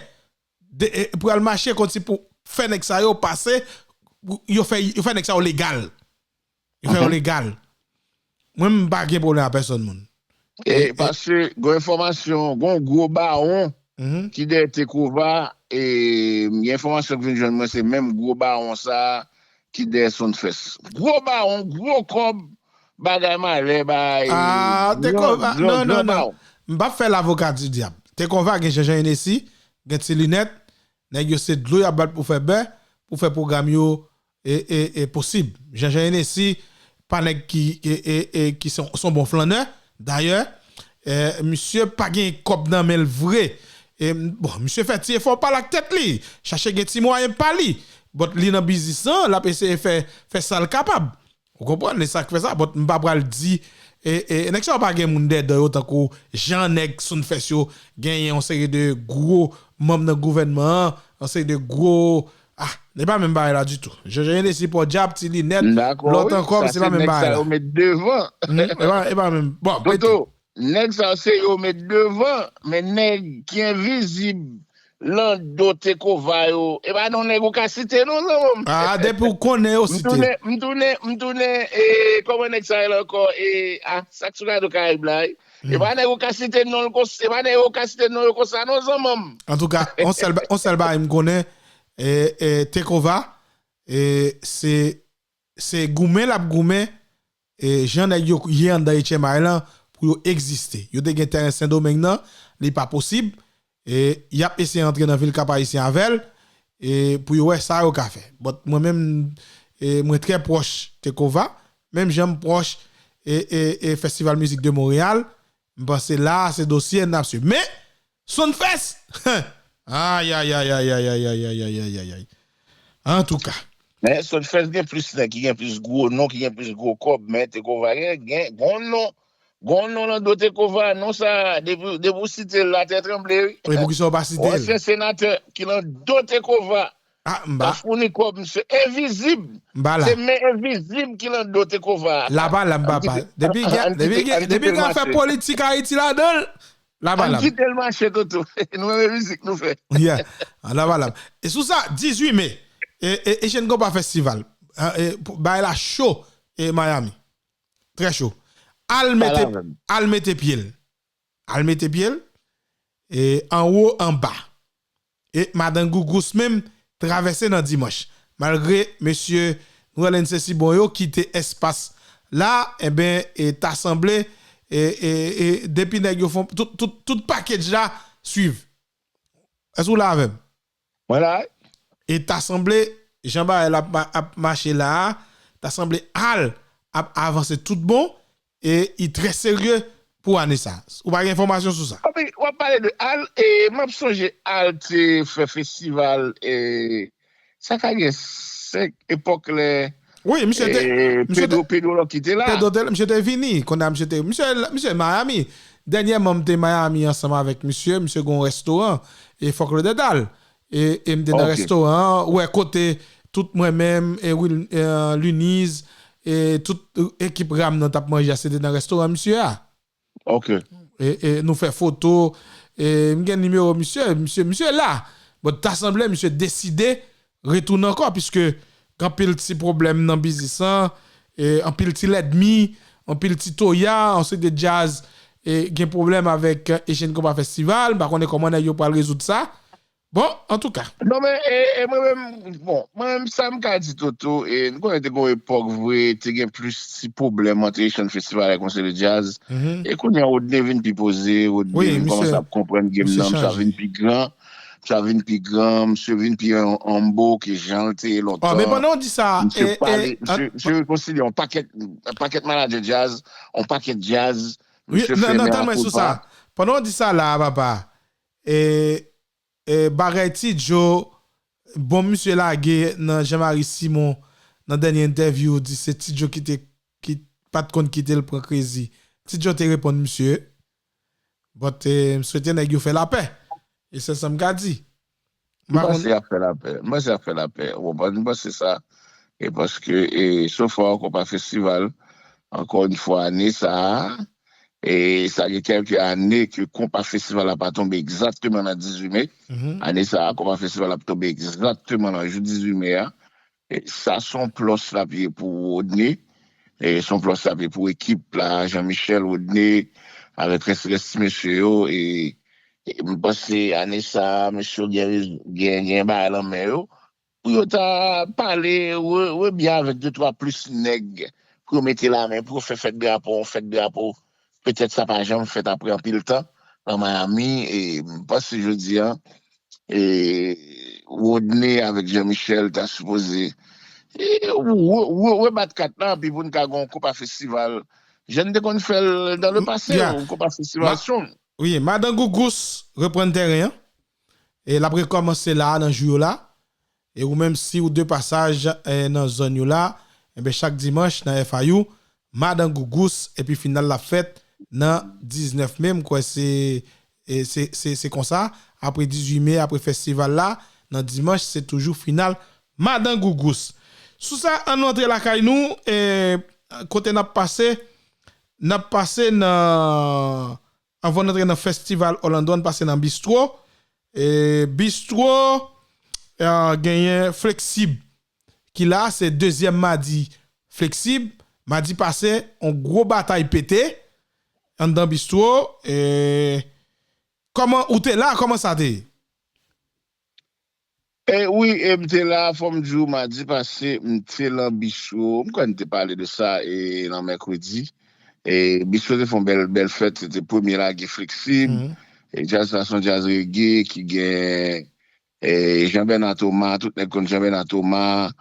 de, e, pral mache kòmsi pou fè nèg sa yo pase, pou yo fè, yo fè nèg sa yo legal. Yo fè yo legal. Mwen, m pa gen pwoblèm ak pèsonn moun. E, e, paske gon enfòmasyon, gon gwo bawon ki dèyè Tekova, e, gen enfòmasyon ki vin jwenn mwen, se menm gwo bawon sa a ki dèyè Sunfest. Gwo bawon, gwo kòb, bagay malè, bagay. Ah, Tekova, non, non, non. M p ap fè lavoka di dyab. Tekova gen Jean-Jean Hennessy, gen Ti Linèt, nèg yo se dlo y ap bat pou fè bè, pou fè pwogram yo, e, e, e posib. Jean Jean Hennessy pa nèg ki, e, e, e, ki se yon bon flannè. Dayè, e, misye pa gen kòb nan men l vre. E, bon, misye fè ti efò pa l ak tèt li, chache gen ti mwayen pa li. But li nan biznis lan, l ap eseye fè, fè sa l kapab. Ou konprann? E sa k fè sa. But m pa pral di, e, e, nèg sa yo pa gen moun dèyè yo tankou jan nèg Sunfest yo genyen yon seri de gwo manm nan gouvènman an, yon seri de gwo, ah, e pa menm bagay la ditou. Jean Jean Hennessy, pòdyab, ti linèt, lòt ankò, se pa menm bagay la. Nèg sa yo met devan. E pa, e pa menm. Bon, Toto, nèg sa yo se yo met devan, men nèg ki envizib lan do Tekova yo, e pa non nèg ou ka site non, zanmi m. Ah, depi w konnen yo site. M tounen, m tounen, m tounen, e, kòman nèg sa ye la ankò? E, ah, sa k sou Radyo Karayib la, wi. E pa nèg ou ka site non l konsa, e pa nèg ou ka site non yo konsa non, zanmi m. Antouka, yon sèl ba-, yon sèl bagay m konnen, e, e, Tekova, e, se, se goumen l ap goumen, e, jan nèg yo ye anndan H M I lan pou yo egziste. Yo te gen tèren Sendomeng nan, li pa posib, e, y ap eseye antre nan vil Kap Ayisyen avè l, e, pou yo wè sa yo ka fè. But mwen menm, e, mwen trè pwòch Tekova, menm jan m pwòch, e, e, e, Festival Mizik de Montréal, m panse la a se dosye n ap swiv. Men, Sunfest! Ayayayay! Antouka. Men Sunfest gen plis nèg ki gen plis gwo non, ki gen plis gwo kòb, men Tekova gen, gen, gon non. Gon non lan do Tekova, non sa, depi, depi w site l, latè tranble, wi. E poukisa w pa site l? Ansyen senatè ki lan do Tekova. Ah, m pa. L ap founi kòb, misye envizib. M pa la. Se men envizib ki lan do Tekova. La pa la, m papa. Depi gen, depi gen, depi gen afè politik Ayiti ladan l, la pa la. Ann kite l mache, Toto. Nou renmen mizik nou fè. Yeah. La pa la. E sou sa, dizuit me, e, e, Echann Konpa Festival. E, e, pou, bagay la cho, e, Miami. Trè cho. Al mete, al mete pye l. Al mete pye l, e, anwo, anba. E madan Gougous menm travèse nan dimanch. Malgre mesye Noël and Ceci Bon yo kite espas la, enben, e, ta sanble, e, e, e, depi nèg yo fon, tout, tout, tout package la swiv. Èske w la avè m? Mwen la. E ta sanble, jan bagay la ap ma-, ap mache la a, ta sanble Al ap avanse tout bon, e li trè serye pou ane sa. Ou pa gen enfòmasyon sou sa? Anpi, w ap pale de Al, e m ap sonje Al te fè festival, e sa ka gen senk epòk lè, wi, misye te, e, misye te, Pedro, Pedro Lòki te la. Pedro te, misye te vini, kounye a misye te, misye, misye Miami. Dènyèman, m te Miami ansanm avèk misye, misye gen yon restoran, e Fòk Lodèt Al. E, e m te nan restoran an, wè kote tout mwen menm, e Wil, e, Luniz, e tout ekip ram nan t ap manje a, se te nan restoran misye a. Ok. E, e nou fè foto, e m gen nimewo misye, misye, misye la. But ta sanble misye deside retounen ankò, piske gen anpil ti pwoblèm nan biznis lan, e anpil ti lènmi, anpil ti toya, yon seri de djaz, e gen pwoblèm avèk, e, Echann Konpa Festival, m pa konnen kòman nèg yo pral rezoud sa. Bon, antouka. Non, men, e, e mwen menm, bon, mwen menm, sa m ka di Toto, e, nou konnen te gen yon epòk vre, te gen plis ti pwoblèm ant Echann Festival ak Konsèy de Djaz. E kounye a, Rodney vin pi poze, Rodney vin kòmanse ap konprann game nan, misye vin pi gran, misye vin pi gran, misye vin pi hum-, humble ke jan l te ye lontan. Oh, men pandan w di sa, misye pale, misye, misye rekonsilye yon pakèt, yon pakèt manadjè djaz, yon pakèt djaz, misye fèmen an konpa. Pandan w di sa la, papa, e, e, bagay Ti Djo, bon, misye lage nan Jean Marie Simon, nan dènye entèvyou, di se Ti Djo ki te, ki pa t konn kite l pran krezi. Ti Djo te reponn misye, but, e, m swete nèg yo fè lapè. E se sa m ka di. M panse y ap fè lapè. M panse y ap fè lapè. Ou konprann? M panse sa. E paske, e, so far, Konpa Festival, ankò yon fwa, ane sa a, e sa gen kèlke ane ke Konpa Festival la pa tonbe egzakteman nan dizuit me. Ane sa a, Konpa Festival ap tonbe egzakteman nan jou dizuit me a. E sa se yon plòs l ap ye pou Rodney. E se yon plòs l ap ye pou ekip la, Jean Michel, Rodney, avèk rès, rès ti mesye yo. E, e m panse ane sa a, mesye yo gen, gen, gen bagay nan men yo. Pou yo ta pale, re-, rebyen avèk de twa plis nèg, pou yo mete lamen, pou yo fè fèt drapo, yon fèt drapo. Petèt sa pa janm fèt apre anpil tan nan Miami. E m panse jodi a, e Rodney avèk Jean Michel ta sipoze, e, ou re- re- rebat kat la, epi pou n ka gen yon konpa festival. Jan n te konn fè l dans le passé, yon konpa festival sonn. Wi, Madan Gougous reprann tèren an. E l ap rekòmanse la a nan jou yo la. E ou menm si ou de pasaj eh, nan zòn yo la, enben chak dimanch nan F I U, Madan Gougous, epi final la fèt nan diznèf me, m kwè se e se se se konsa, apre dizuit me, apre festival la, nan dimanch, se toujou final Madan Gougous. Sou sa, ann antre lakay nou, e kote n ap pase, n ap pase nan, anvan n antre nan festival Orlando, ann pase nan bistro. E bistro, e, genyen Fleksib ki la, se dezyèm madi Fleksib. Madi pase, yon gwo batay pete anndan bistro. E, kòman ou te la? Kòman sa te ye? E wi, e m te la, fò m di w, madi pase, m te lan bistro. M kwè n te pale de sa e nan mèkredi. E bistro te fè yon bèl, bèl fèt, se te premye lage Fleksib. E djaz sa se yon djaz rege ki gen e Jean Bernard Thomas, tout nèg konn Jean Bernard Thomas,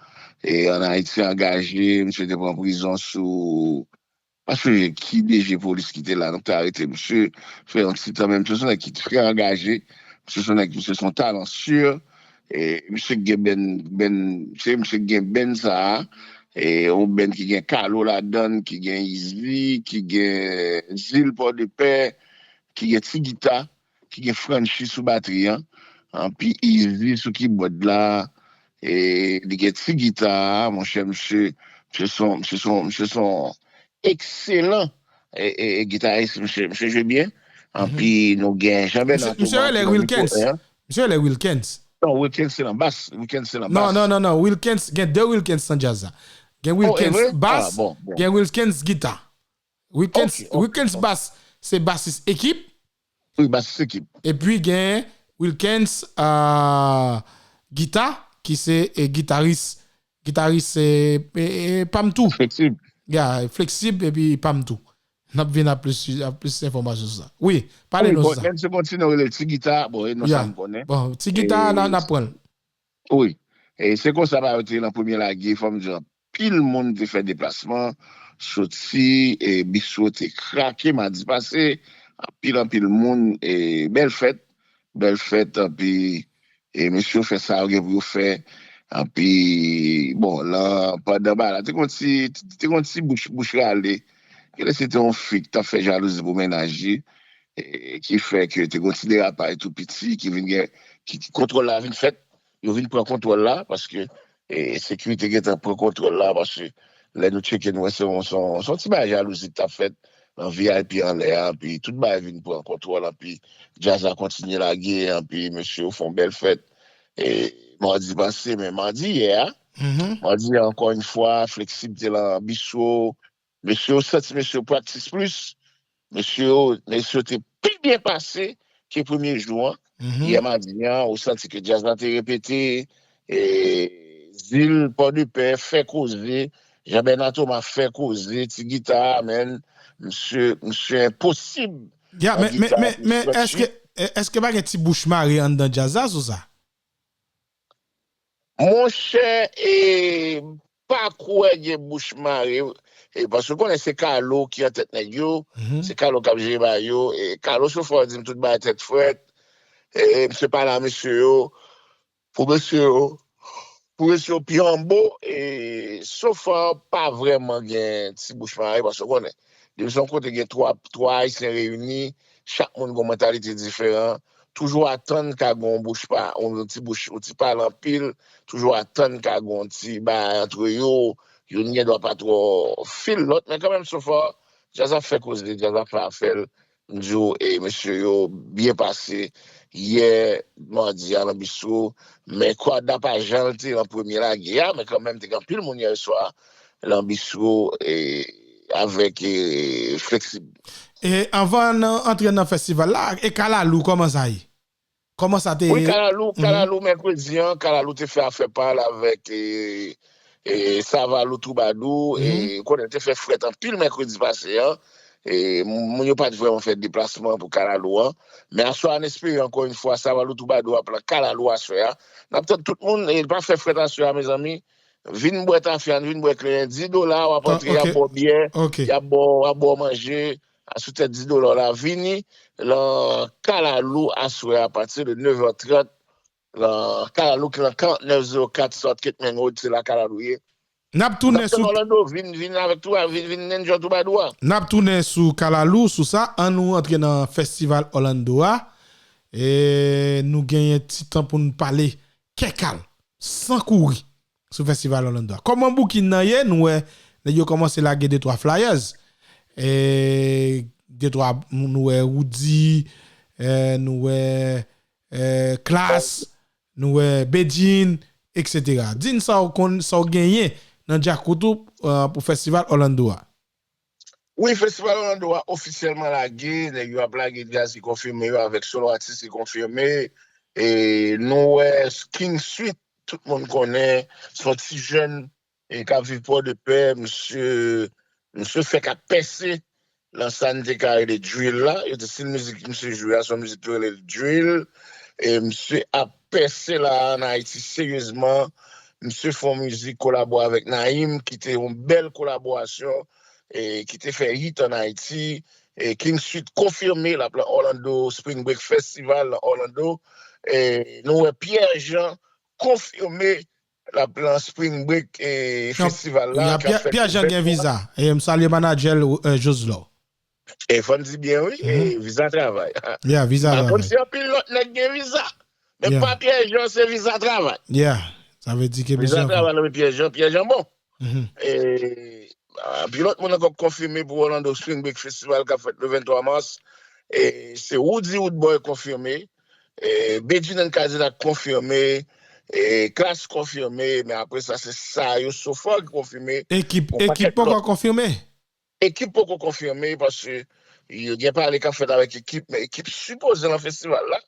e ann Ayiti angaje, misye te pran prizon sou pa sonje ki D G polis ki te la, nou te arete misye, fè yon ti tan, men misye se yon nèg ki trè angaje, misye se yon nèg, misye se yon talan si, e misye gen benn, benn, se misye gen benn sa a, e yon benn ki gen Kalo ladann, ki gen Izi, ki gen Zil Pòdepè, ki gen Ti Gita, ki gen Franchi sou batri an, anpi Izi sou kibòd la, e li gen Ti Gita, monchè, misye, misye se yon, misye se yon, misye se yon ekselan e, e, e gitaris, misye, misye jwe byen. Anpi nou gen Jean Bernard Thomas ki nan mikwo en an. Misye rele Wilkens. Non, Wilkens se nan bas. Wilkens se nan bas. Non, non, non, non. Wilkens, gen de Wilkens nan djaz la. Gen Wilkens bas, gen Wilkens gita. Wilkens, Wilkens bas, se basis ekip. Wi, basis ekip. Epi gen Wilkens uh, gita, ki se e, gitaris, gitaris e, e, e, pa m tou. Fleksib. Ya, fleksib epi pa m tou. N ap vin ak plis, ak plis enfòmasyon sou sa. Wi, pale nou sou sa. Menm se kontinye rele Ti Gita, bon, e non sa m konnen. Bon, Ti Gita, n ap pran l. Wi. E se konsa bagay yo te ye nan premye lage, fò m di anpil moun te fè deplasman, soti, e bistro te krake madi pase, anpil, anpil moun, e bèl fèt, bèl fèt, anpi e mesye yo fè sa yo gen pou yo fè, anpi, bon, lan, pandan bagay la, te gon ti, te gon ti bouch, bouch rale, genlè se te yon fi ki t ap fè jalouzi pou mennaj li, e ki fè ke te gon ti derapaj tou piti ki vin gen, ki, ki kontwòl la vin fèt, yo vin pran kontwòl la, paske e, sekirite gentan pran kontwòl la, paske lè nou tcheke nou wè se yon, se yon, se yon ti bagay jalouzi ki t ap fèt nan V I P anlè a, anpi tout bagay vin pran kontwòl, anpi djaz la kontinye lage, anpi mesye yo fè yon bèl fèt. E, madi pase, men madi yè a, madi yè ankò yon fwa, Fleksib te lan bistro, mesye yo santi mesye yo practice plis, mesye yo, mesye yo te pi byen pase ke premye jou an. Yè madi an, ou santi ke djaz la te repete, e, Zil, Pòdepè, fè koze, Jean Bernard Thomas fè koze, ti gita, men, misye, misye enposib. Ya, men, men, men, men èske, èske pa gen ti bouch mare anndan djaz la sou sa? Monchè, e, pa kwè gen bouch mare, e, paske w konnen se Kalo ki an tèt nèg yo, se Kalo k ap jere bagay yo, e, Kalo sofò di m tout bagay tèt frèt, e, misye pale a mesye yo, pou mesye yo, pou mesye yo pi anbo, e, sofò pa vrèman gen ti bouch mare, paske w konnen, depi se yon kote gen twa, twa Ayisyen reyini, chak moun gen yon mantalite diferan, toujou atann ka gen yon bouch pa, yon ti bouch, yon ti pale anpil, toujou atann ka gen yon ti bagay antre yo, youn gen dwa pa twò fil lòt, men kanmenm, so far, djaz ap fè koze, djaz ap fè afè l, m di w, e mesye yo byen pase yè madi a nan bistro, men Kwada pa jan l te nan premye lage a, men kanmenm, te gen anpil moun yè swa nan bistro, e, avèk, e, Fleksib. E anvan n antre nan festival la, e Kalalou, kòman sa ye? Kòman sa te ye? Wi, Kalalou, Kalalou mèkredi an, Kalalou te fè afè pa l avèk, e, e, Savalou Twoubadou, e, ou konnen, te fè frèt anpil mèkredi pase an. E, moun yo pa t vrèman fè deplasman pou Kalalou an. Men aswè a, n espere, ankò yon fwa, Savalou Twoubadou ap lan Kalalou aswè a. N ap tann tout moun, e, pa fè frèt aswè a, mezanmi. Vin bwè tafya, vin bwè kleren, dis dola, w ap antre, y ap ba w byè, y ap ba w, y ap ba w manje, asou tèt dis dola w la, vini lan Kalalou aswè a, apati de nèf è trant, lan Kalalou ki lan karant nèf zewo kat South Cape Main Road, se la Kalalou ye. N ap tounen sou Orlando, vin, vin avèk tou, vin, vin enjoy Troubadour a. N ap tounen sou Kalalou, sou sa, ann nou antre nan festival Orlando a. E nou genyen ti tan pou n pale kèk al, san kouri, sou festival Orlando a. Kòman booking nan ye? Nou wè, nèg yo kòmanse lage de twa flyers. E, de twa, nou wè Roody, e, nou wè, e, Klass, nou wè Bedjine, et cetera. Di n sa w konn, sa w genyen nan djakout ou, e, pou festival Orlando a. Wi, festival Orlando a ofisyèlman lage, nèg yo ap lage djaz ki konfime yo avèk solo atis ki konfime. E nou wè King Sweet, tout moun konnen, se yon ti jèn e k ap viv Pòdepè, misye, misye fèk ap pèse lan sa n te ka rele drill la. Yo te stil mizik misye jwe a, se yon mizik yo rele drill. E misye ap pèse la ann Ayiti seryezman. Misye fè yon mizik kolabo avèk Naïm, ki te yon bèl kolaborasyon, e ki te fè hit ann Ayiti. E King Sweet konfime l ap lan Orlando Spring Break Festival lan Orlando. E nou wè Pierre Jean konfime l ap lan Spring Break e festival la k ap fèt Pierre Jean gen viza. E m salye manadjè l, e, Joslor. E fò n di byen, wi, e viza travay. Yeah, viza travay. M pa konn si anpil lòt nèg gen viza. Men pa Pierre Jean, se viza travay. Yeah, sa vle di ke viza travay, non, men Pierre Jean, Pierre Jean bon. E, anpil lòt moun ankò konfime pou Orlando Spring Break Festival k ap fèt le venntwa mas. E, se Roody Roodboy konfime. E, Bedjine and Cadillac konfime. E, Klass konfime. Men apre sa, se sa yo so far ki konfime. Ekip, ekip poko konfime? Ekip poko konfime paske yo gen pale k ap fèt avèk ekip, men ekip sipoze lan festival la.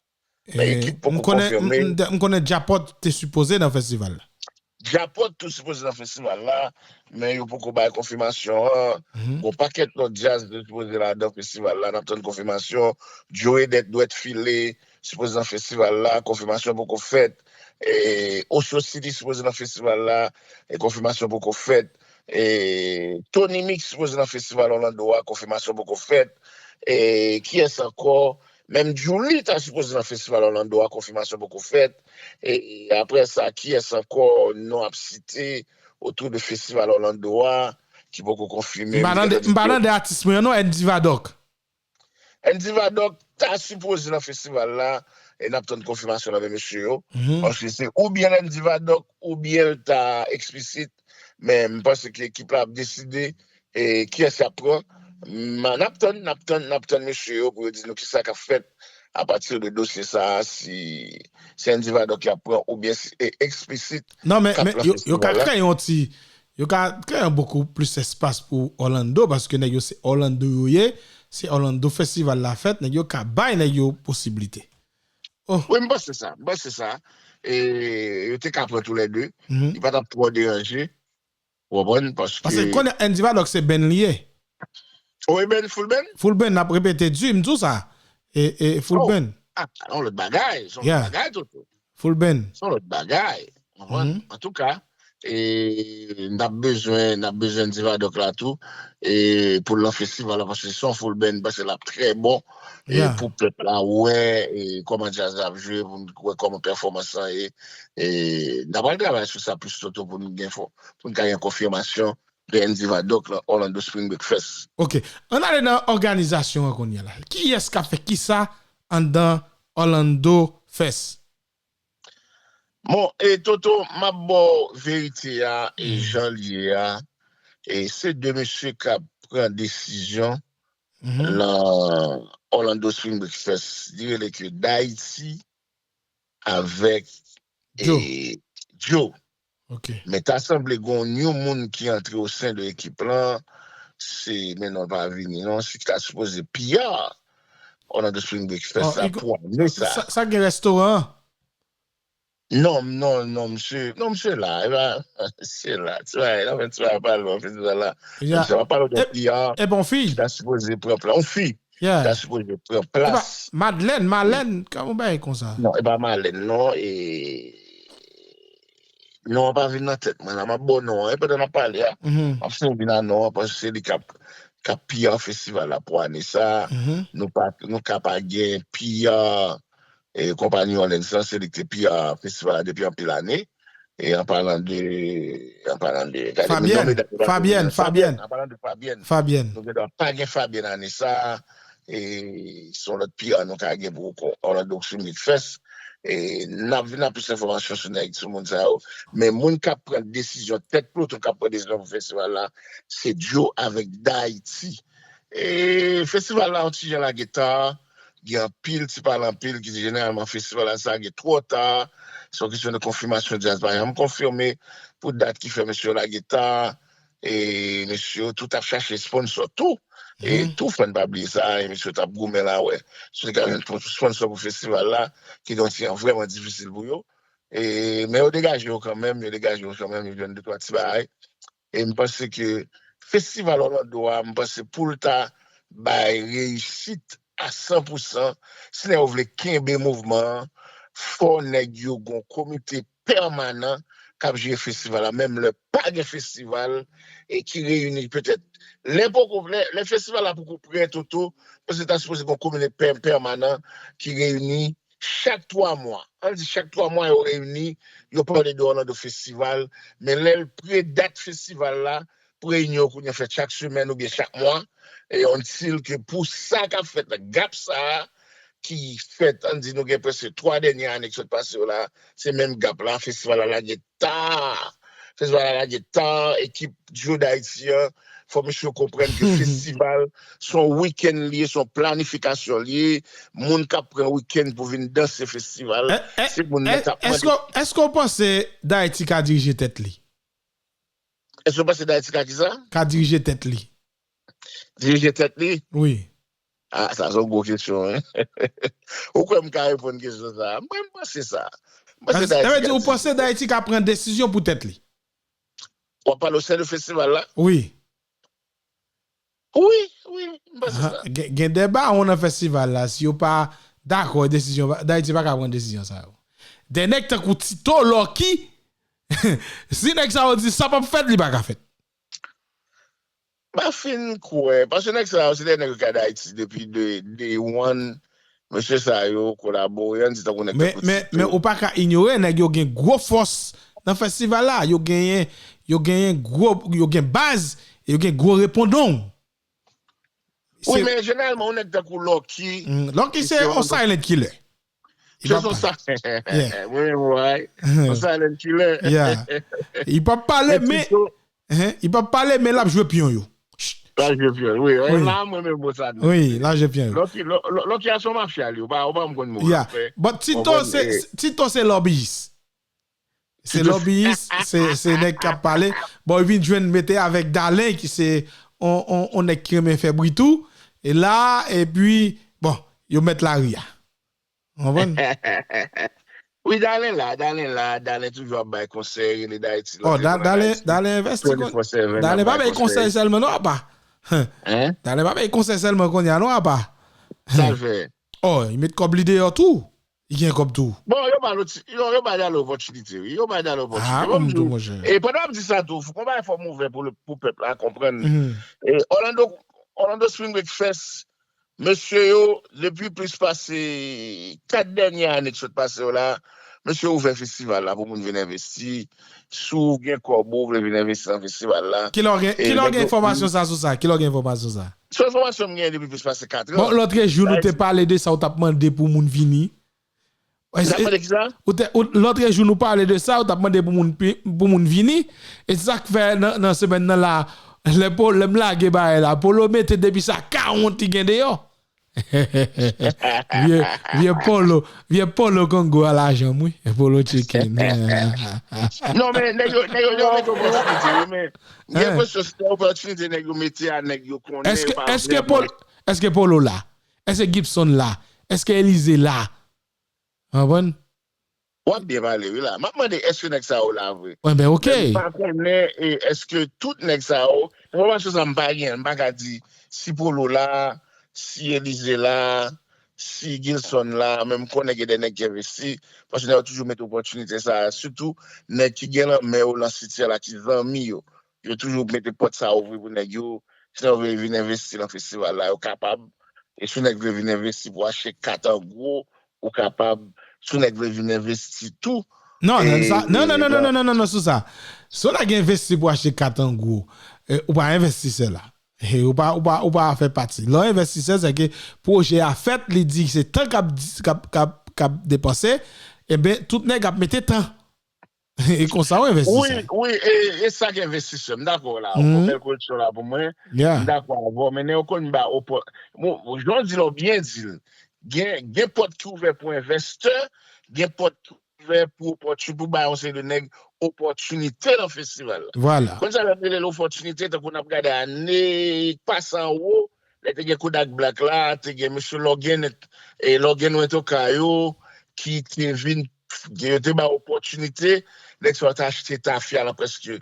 Men ekip poko konfime. M konnen Djapòt te sipoze nan festival la. Djapòt tou sipoze nan festival la, men yo poko bay konfimasyon an. Gon pakèt lòt djaz te sipoze ladan festival la, n ap tann konfimasyon. Joe Edet dwèt file sipoze nan festival la, konfimasyon poko fèt. E, Osho City sipoze nan festival la, e konfimasyon poko fèt. E, Tony Mix sipoze nan festival Orlando a, konfimasyon poko fèt. E, kiyès ankò? Menm Djouly ta sipoze nan festival Orlando a, konfimasyon poko fèt. E, e apre sa, kiyès ankò non ap site otou de festival Orlando a ki poko konfime? M pa tande, m pa tande atis mwen an non, Andy Vadok. Andy Vadok ta sipoze nan festival la, e n ap tann konfimasyon nan men mesye yo. Paske se oubyen Andy Vadok, oubyen l ta eksplisit. Men m panse ke ekip la ap deside, e, kiyès y ap pran. M, n ap tann, n ap tann, n ap tann mesye yo pou yo di nou kisa k ap fèt apati de dosye sa a, si se Andy Vadok y ap pran oubyen si e eksplisit k ap lan festival la. Non, men, men yo, yo ka kreye yon ti, yo ka kreye yon bokou plis espas pou Orlando, paske nèg yo se Orlando yo ye, se Orlando festival la fèt, nèg yo ka bay nèg yo posiblite. Oh. Wi, m panse sa, m panse sa. E yo te ka pran toulède, li pa t ap twò deranje. Ou konprann? Paske, paske konnen Andy Vadok se band li ye. O, e band, full band? Full band, n ap repete di, m di w sa. E, e full band. Ah, se yon lòt bagay, se yon lòt bagay, Toto. Full band. Se yon lòt bagay. Ou konprann? Antouka, e, n ap bezwen, n ap bezwen Andy Vadok la tou, e, pou l lan festival la, paske se yon full band, m panse l ap trè bon, e, pou pèp la wè, e, kòman djaz la ap jwe, pou n wè kòman pèfòmans lan ye. E, n ap pral travay sou sa plis, Toto, pou n gen fò, pou n ka gen konfimasyon de Andy Vadok lan Orlando Spring Break Fest. Ok. Ann ale nan òganizasyon an kounye a la. Kiyès k ap fè kisa anndan Orlando Fest? Bon, e Toto, m ap ba w verite a, e jan l ye a. E se de mesye k ap pran desizyon lan Orlando Spring Break Fest. Li rele ke Dayiti avèk Joe. E, Joe. Ok. Men ta sanble gon yon moun ki antre o sen de ekip lan, se, men non l pa vini non, se ki ta sipoze P R Orlando Spring Break Fest la pou ane sa. Sa, sa gen restoran an? Non, non, non, misye, non, misye la, e pa, misye la, ti bagay, nan fè ti bagay pale w, fè ti bagay la. Misye pa pale w de P R, e bon fi. Ki ta sipoze pran plas, yon fi. Yeah. Ki ta sipoze pran plas. Madeleine, Marlène, kòman w bay konsa? Non, e pa Marlène, non, e Non an pa vin nan tèt mwen la, m ap ba w non an. E pandan n ap pale a, m ap sonje vin a non an, paske se li k ap, k ap P R festival la pou ane sa a. Nou pa, nou ka pa gen P R, e, konpa New Orleans lan, se li ki te P R festival la depi anpil ane. E an palan de, an palan de, gade, Fabienne, Fabienne, Fabienne, an palan de Fabienne, Fabienne, nou gen dwa pa gen Fabienne ane sa a. E se yon lòt P R nou ka gen pou Orlando Swing Week Fest. E n ap vin ak plis enfòmasyon sou nèg, sou moun sa yo. Men moun k ap pran desizyon, tèt peloton k ap pran desizyon pou festival la, se Joe avèk Dahaiti. E festival la, yon ti jan lageta, gen anpil ti pale anpil ki di jeneralman festival la sa gen twò ta. Se yon kesyon de konfimasyon, djaz pa janm konfime pou dat ki fè mesye yo lageta. E mesye yo tou t ap chache sponsò tou. E tou, fò n pa bliye sa, e mesye yo t ap goumen la, wè. Si yo te ka jwenn sponsò pou festival la, ki te yon ti jan vrèman difisil pou yo. E, men yo degaje yo kanmenm, yo degaje yo kanmenm, yo jwenn de twa ti bagay. E m panse ke festival Orlando a, m panse pou l ta bay reyisit a san pou san, si nèg yo vle kenbe mouvman an, fò nèg yo gon komite pèmanan k ap jere festival la, menm lè pa gen festival, e ki reyini petèt lè poko, lè, lè festival la poko prè, Toto, paske ta sipoze gon komite pè-, pèmanan ki reyini chak twa mwa. Ann di chak twa mwa yo reyini, yo pale de Orlando Festival, men lè l pre dat festival la, pou reyinyon yo kounye a fèt chak semèn oubyen chak mwa, e until ke pou sa k ap fèt la, gap sa a ki fèt, ann di nou gen prèske twa dènye ane ki sot pase yo la, se menm gap la, festival la lage ta. Festival la lage ta, ekip Joe Dahaiti an, fò mesye yo konprann ke festival, se yon wikenn li ye, se yon planifikasyon li ye, moun k ap pran wikenn pou vin danse festival, se moun nan k ap mande. Èske, èske w panse Dahaiti ka dirije tèt li? Èske w panse Dahaiti ka kisa? Ka dirije tèt li. Dirije tèt li? Wi. Ah, sa se yon gwo kesyon, wi. Ou kwè m ka reponn kesyon sa a? Mwen, m panse sa. M panse Dahaiti ka dirije tèt li. Sa vle di, ou panse Dahaiti ka pran desizyon pou tèt li? W ap pale o sen de festival la? Wi. Wi, wi, m panse sa. Gen, gen de bawon nan festival la, si yo pa dakò, desizyon, Dahaiti pa ka pran desizyon sa yo. De nèg tankou Tito, Lucky, si nèg sa yo di sa p ap fèt, li pa ka fèt. M pa fin kwè, paske nèg sa yo, se de nèg yo ka Dahaiti depi de, day one. Mesye sa yo kolabore, ann di tankou nèg tankou Tito. Men, men, men ou pa ka inyore, nèg yo gen gwo fòs nan festival la. Yo genyen, yo genyen gwo, yo gen baz, e yo gen gwo repondon. Wi, men jeneralman, yon nèg tankou Lucky, Lucky se yon silent killer. Se yon silent killer. Li p ap pale, men, li p ap pale, men l ap jwe pyon yo. L ap jwe pyon, wi. La, mwen menm, bon, sa, non. Wi, l ap jwe pyon yo. Lucky, Lucky a se yon mafya, li, ou pa, ou pa konn mo. But Tito, se, Tito se lobbyist. Se lobbyist, se, se nèg k ap pale. Bon, li vin jwenn mete avèk Dalen, ki se on, on, on nèg ki renmen fè bri tou. E la, epi, bon, yo mèt lari a. Ou konprann? Wi, Dalen la, Dalen la, Dalen toujou ap bay konsèy, rele Dahaiti, oh, Dalen, Dalen envesti. Dalen pa bay konsèy sèlman, non, apa. Dalen pa bay konsèy sèlman kounye a, non, apa. Sa l fè? Oh, li met kòb li deyò tou. Li gen kòb tou. Bon, yo ba lòt, yo, yo ba Dalen opòtinite, wi. Yo ba Dalen opòtinite. Ah, bon, m di w, monchè. E pandan w ap di sa tou, fò, konba fò m ouvè pou, pou pèp la konprann. E Orlando, Orlando Spring Break Fest, mesye yo, depi plis pase kat dènye ane ki sot pase yo la, mesye yo ouvè festival la pou moun vin envesti. Si w gen kòb ou, w vle vin envesti nan festival la. Kilè w gen, kilè w gen enfòmasyon sa sou sa? Kilè w gen enfòmasyon sa? Se enfòmasyon m gen depi plis pase kat an. Bon, lòtrejou, nou te pale de sa, ou t ap mande pou moun vini. Ou t ap mande kisa? Ou te, ou, lòtrejou, nou pale de sa, ou t ap mande pou moun, pou moun vini. E se sa k fè nan, nan semèn nan la, lè Polo, lè m lage bagay la, Polo mete depi sa kawont li gen deyò. Vye, vye Polo, vye Polo Kongo a lajan m, wi. Polo Chicken. Non, men nèg yo, nèg yo, yo mete opòtinite, wi, men gen enpresyon se opòtinite nèg yo mete a nèg yo konnen. Èske, èske Polo, èske Polo la? Èske Gibson la? Èske Elize la? Ou konprann? W ap byen pale, wi, la. M ap mande, èske nèg sa yo la vre? Wi, ben, ok. Men m pa konnen, e, èske tout nèg sa yo, enfòmasyon sa m pa gen, m pa ka di si Polo la, si Elize la, si Gilson la, men m konnen gen de nèg ki envesti, paske nèg yo toujou mete opòtinite sa a, sitou nèg ki gen lanmè yo nan siti a la, ki zanmi yo. Yo toujou mete pòt sa a ouvri pou nèg yo. Si nèg yo vle vin envesti nan festival la, yo kapab. E si nèg vle vin envesti pou achte kat an gwo, ou kapab. Si nèg vle vin envesti tou, Non, non, sa, non, non, non, non, non, non, non, sou sa. Si w nèg envesti pou achte kat an gwo, eh, ou pa envestisè la. Eh, ou pa, ou pa, ou pa fè pati. Lè w envestisè, se ke pwojè a fèt, li di se tan k ap, k ap, k ap, k ap depanse, enben, tout nèg ap mete tan. E konsa w envestisè. Wi, wi, e, e sa k envestisè. M dakò la. Ou fè bèl koreksyon la pou mwen. M dakò avè w, men nèg yo konn ba opò. Bon, jan w di la, w byen di l. Gen, gen pòt ki ouvè pou envestè, gen pòt ki ouvè pou opòti-, pou bay yon seri de nèg opòtinite nan festival la. Vwala. Konn sa lè m rele l opòtinite, tankou n ap gade ane k pase anwo, lè te gen Kodak Black la, te gen mesye Logan, e Logan Rent-A-Car yo, ki te vin, yo te ba opòtinite, nèg sa yo te achte tafya nan prèske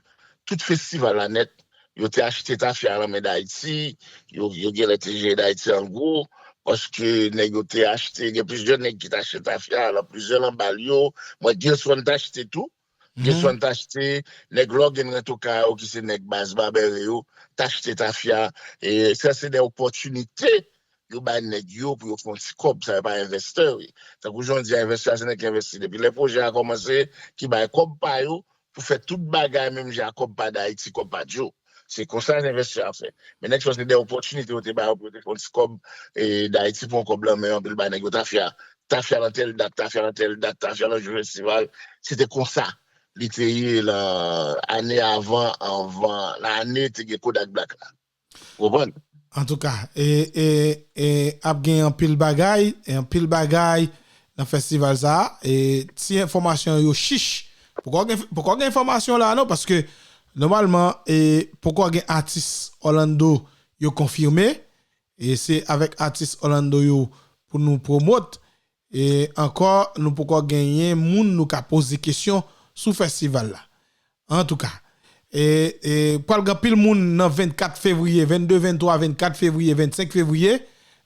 tout festival la nèt. Yo te achte tafya nan men Dayiti, yo, yo genlè te jere Dayiti an gwo, paske nèg yo te achte, gen plizyè nèg ki te achte tafya nan plizyè lanbal yo. Mwen, Gilson te achte tou. Gilson te achte, nèg Logan Rent-A-Car yo, ki se nèg baz Babere yo, te achte tafya. E sa se de opòtinite yo bay nèg yo pou yo fè yon ti kòb, sa yo pa envestè, wi. Tankou jan w di a, envestè a se nèg ki envesti depi lè pwojè a kòmanse, ki bay kòb pa yo, pou fè tout bagay menm jan ak kòb pa Dayiti, kòb pa Djo. Se konsa envestè a fè. Men nèg sa se de opòtinite yo te ba yo pou yo te fè yon ti kòb, e, Dayiti pran kòb lan men anpil ba nèg yo tafya. Tafya nan tèl dat, tafya nan tèl dat, tafya nan jou festival. Se te konsa li te ye lan ane avan, anvan, lane te gen Kodak Black la. Ou konprann? Antouka, e, e, e, ap gen anpil bagay, e anpil bagay nan festival sa a. E ti enfòmasyon yo chich. Poko gen, poko gen enfòmasyon la non, paske nòmalman, e, poko gen atis Orlando yo konfime. E se avèk atis Orlando yo pou nou pwomot. E ankò, nou poko genyen moun nou ka poze kesyon sou festival la. Antouka, e, e, pral gen anpil moun nan vennkat fevriye, vennde, venntwa, vennkat fevriye, vennsenk fevriye.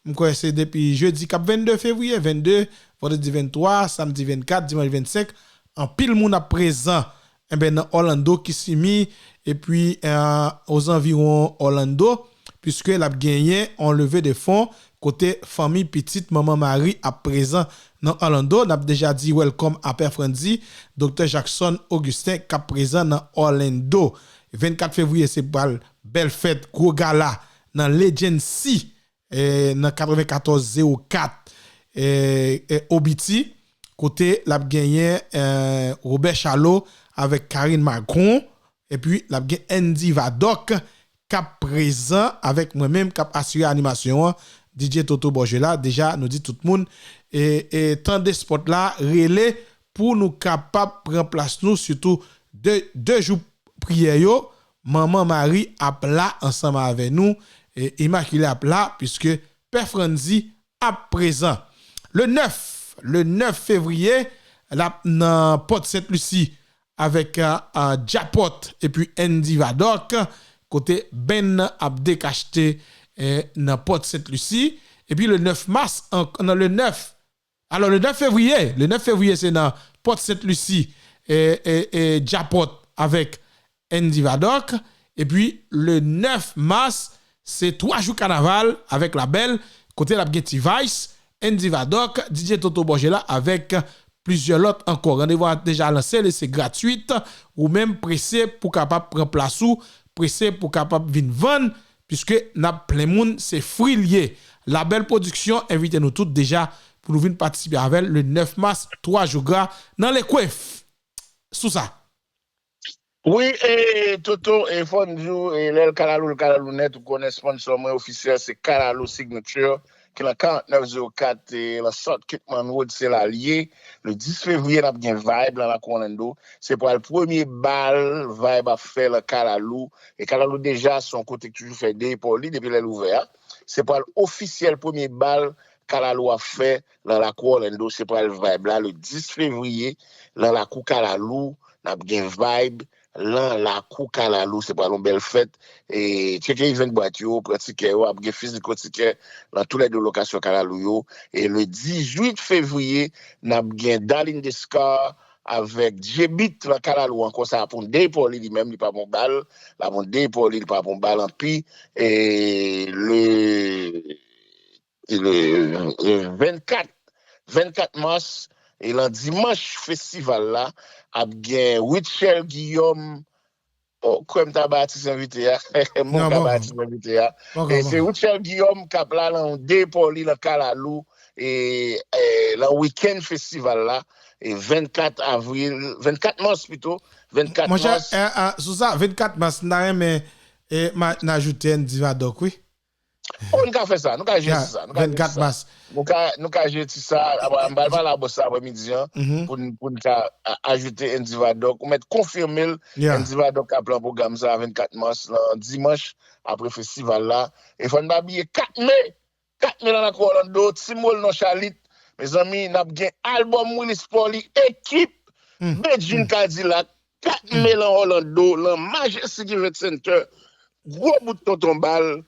M kwè se depi jedi k ap vennde fevriye, vennde, vandredi venntwa, samdi vennkat, dimanch vennsenk. Anpil moun ap prezan, enben, nan Orlando, Kissimmee, epi, e, ozanviwon Orlando, piske l ap genyen yon leve de fon kote fanmi pitit Manman Mari ap prezan nan Orlando. N ap deja di welcome a Pè Frandzy, Doktè Jackson Augustin k ap prezan nan Orlando. Vennkat fevriye, se pral bèl fèt, gwo gala nan Legend C, e, nan katrevenkatòz zewo kat, e, e, O B T, kote l ap genyen, e, Robert Charlot avèk Karine Macron, epi l ap gen Andy Vadok k ap prezan avèk mwen menm k ap asire animasyon an, D J Toto Borgela. Deja, nou di tout moun, e, e, tan de spòt la, rele pou nou kapab pran plas nou, sitou de, de jou priyè yo, Manman Mari ap la ansanm avè nou, e, Imakile ap la, piske Pè Frandzy ap prezan. Le nèf, le nèf fevriye, l ap nan Pòt Sent Lisi avèk, e, e, Djapòt epi Andy Vadok, kote band nan ap dekachte, e, nan Pòt Sent Lisi. Epi le nèf mas, an, nan le nèf, alò, le nèf fevriye, le nèf fevriye, se nan Pòt Sent Lisi, e, e, e, Djapòt avèk Andy Vadok. Epi, le nèf mas, se twa jou kanaval avèk Labèl, kote l ap gen T-Vice, Andy Vadok, D J Toto Borgela avèk plizyè lòt ankò. Randevou a deja lanse, li se gratwit. Ou menm prese pou kapab pran plas ou, prese pou kapab vin vann, piske n ap plen moun, se fri l ye. Labèl Pwodiksyon envite nou tout deja pou nou vin patisipe avè l le nèf mas, twa jou gra nan Lekwef. Sou sa. Wi, e, Toto, e, fò n di w, e, lè l kalalou, l kalalou nèt, ou konnen sponsò mwen ofisyèl, se Kalalou Signature, ki nan karant nèf zewo kat, e, lan South Kirtland Road, se la l ye. Le dis fevriye, n ap gen Vibe lan lakou Orlando. Se pral premye bal Vibe ap fè lan Kalalou. E Kalalou deja, se yon kote k toujou fè de epò li depi lè l ouvè a. Se pral ofisyèl premye bal Kalalou ap fè lan lakou Orlando. Se pral Vibe la, le dis fevriye, lan lakou Kalalou. N ap gen Vibe, lan lakou Kalalou, se pral yon bèl fèt. E tcheke event bwat yo, pran tikè yo, ap gen fiziko tikè lan tou lè de lokasyon Kalalou yo. E le dizuit fevriye, n ap gen Darline Descar avèk Djebit lan Kalalou ankò, sa ap yon dey pou li, li menm, li pa bon bal, l ap yon dey pou li, li pa bon bal anpi. E le, le, le vennkat, vennkat mas, e lan dimanch festival la, ap gen Rutshelle Guillaume. Oh, kwè m ta bay atis envite a. Mwen ka bay atis envite a. E se Rutshelle Guillaume k ap la lan yon dey pou li lan Kalalou, e, e lan wikenn festival la, e vennkat avril, vennkat mas pito, vennkat mas. Monchè, sou sa, vennkat mas, m ta renmen n ajoute Andy Vadok, wi. Oh, nou ka fè sa, nou ka jwe ti sa. Nou ka jwe ti sa. Nou ka, nou ka jwe ti sa. M pral pale a bòs sa aprè midi an pou n pou n ka ajoute Andy Vadok. Ou mèt konfime l. Andy Vadok ka pran pwogram sa vennkat mas lan dimanch aprè festival la. E fò n pa bliye kat me. Kat me lan lakou Orlando, Team Wall nan Chalit. Mezanmi, n ap gen albòm Willis Paully, ekip Bedjine Cadillac, kat me lan Orlando, lan Majestic Event Center. Gwo bout tonton bal.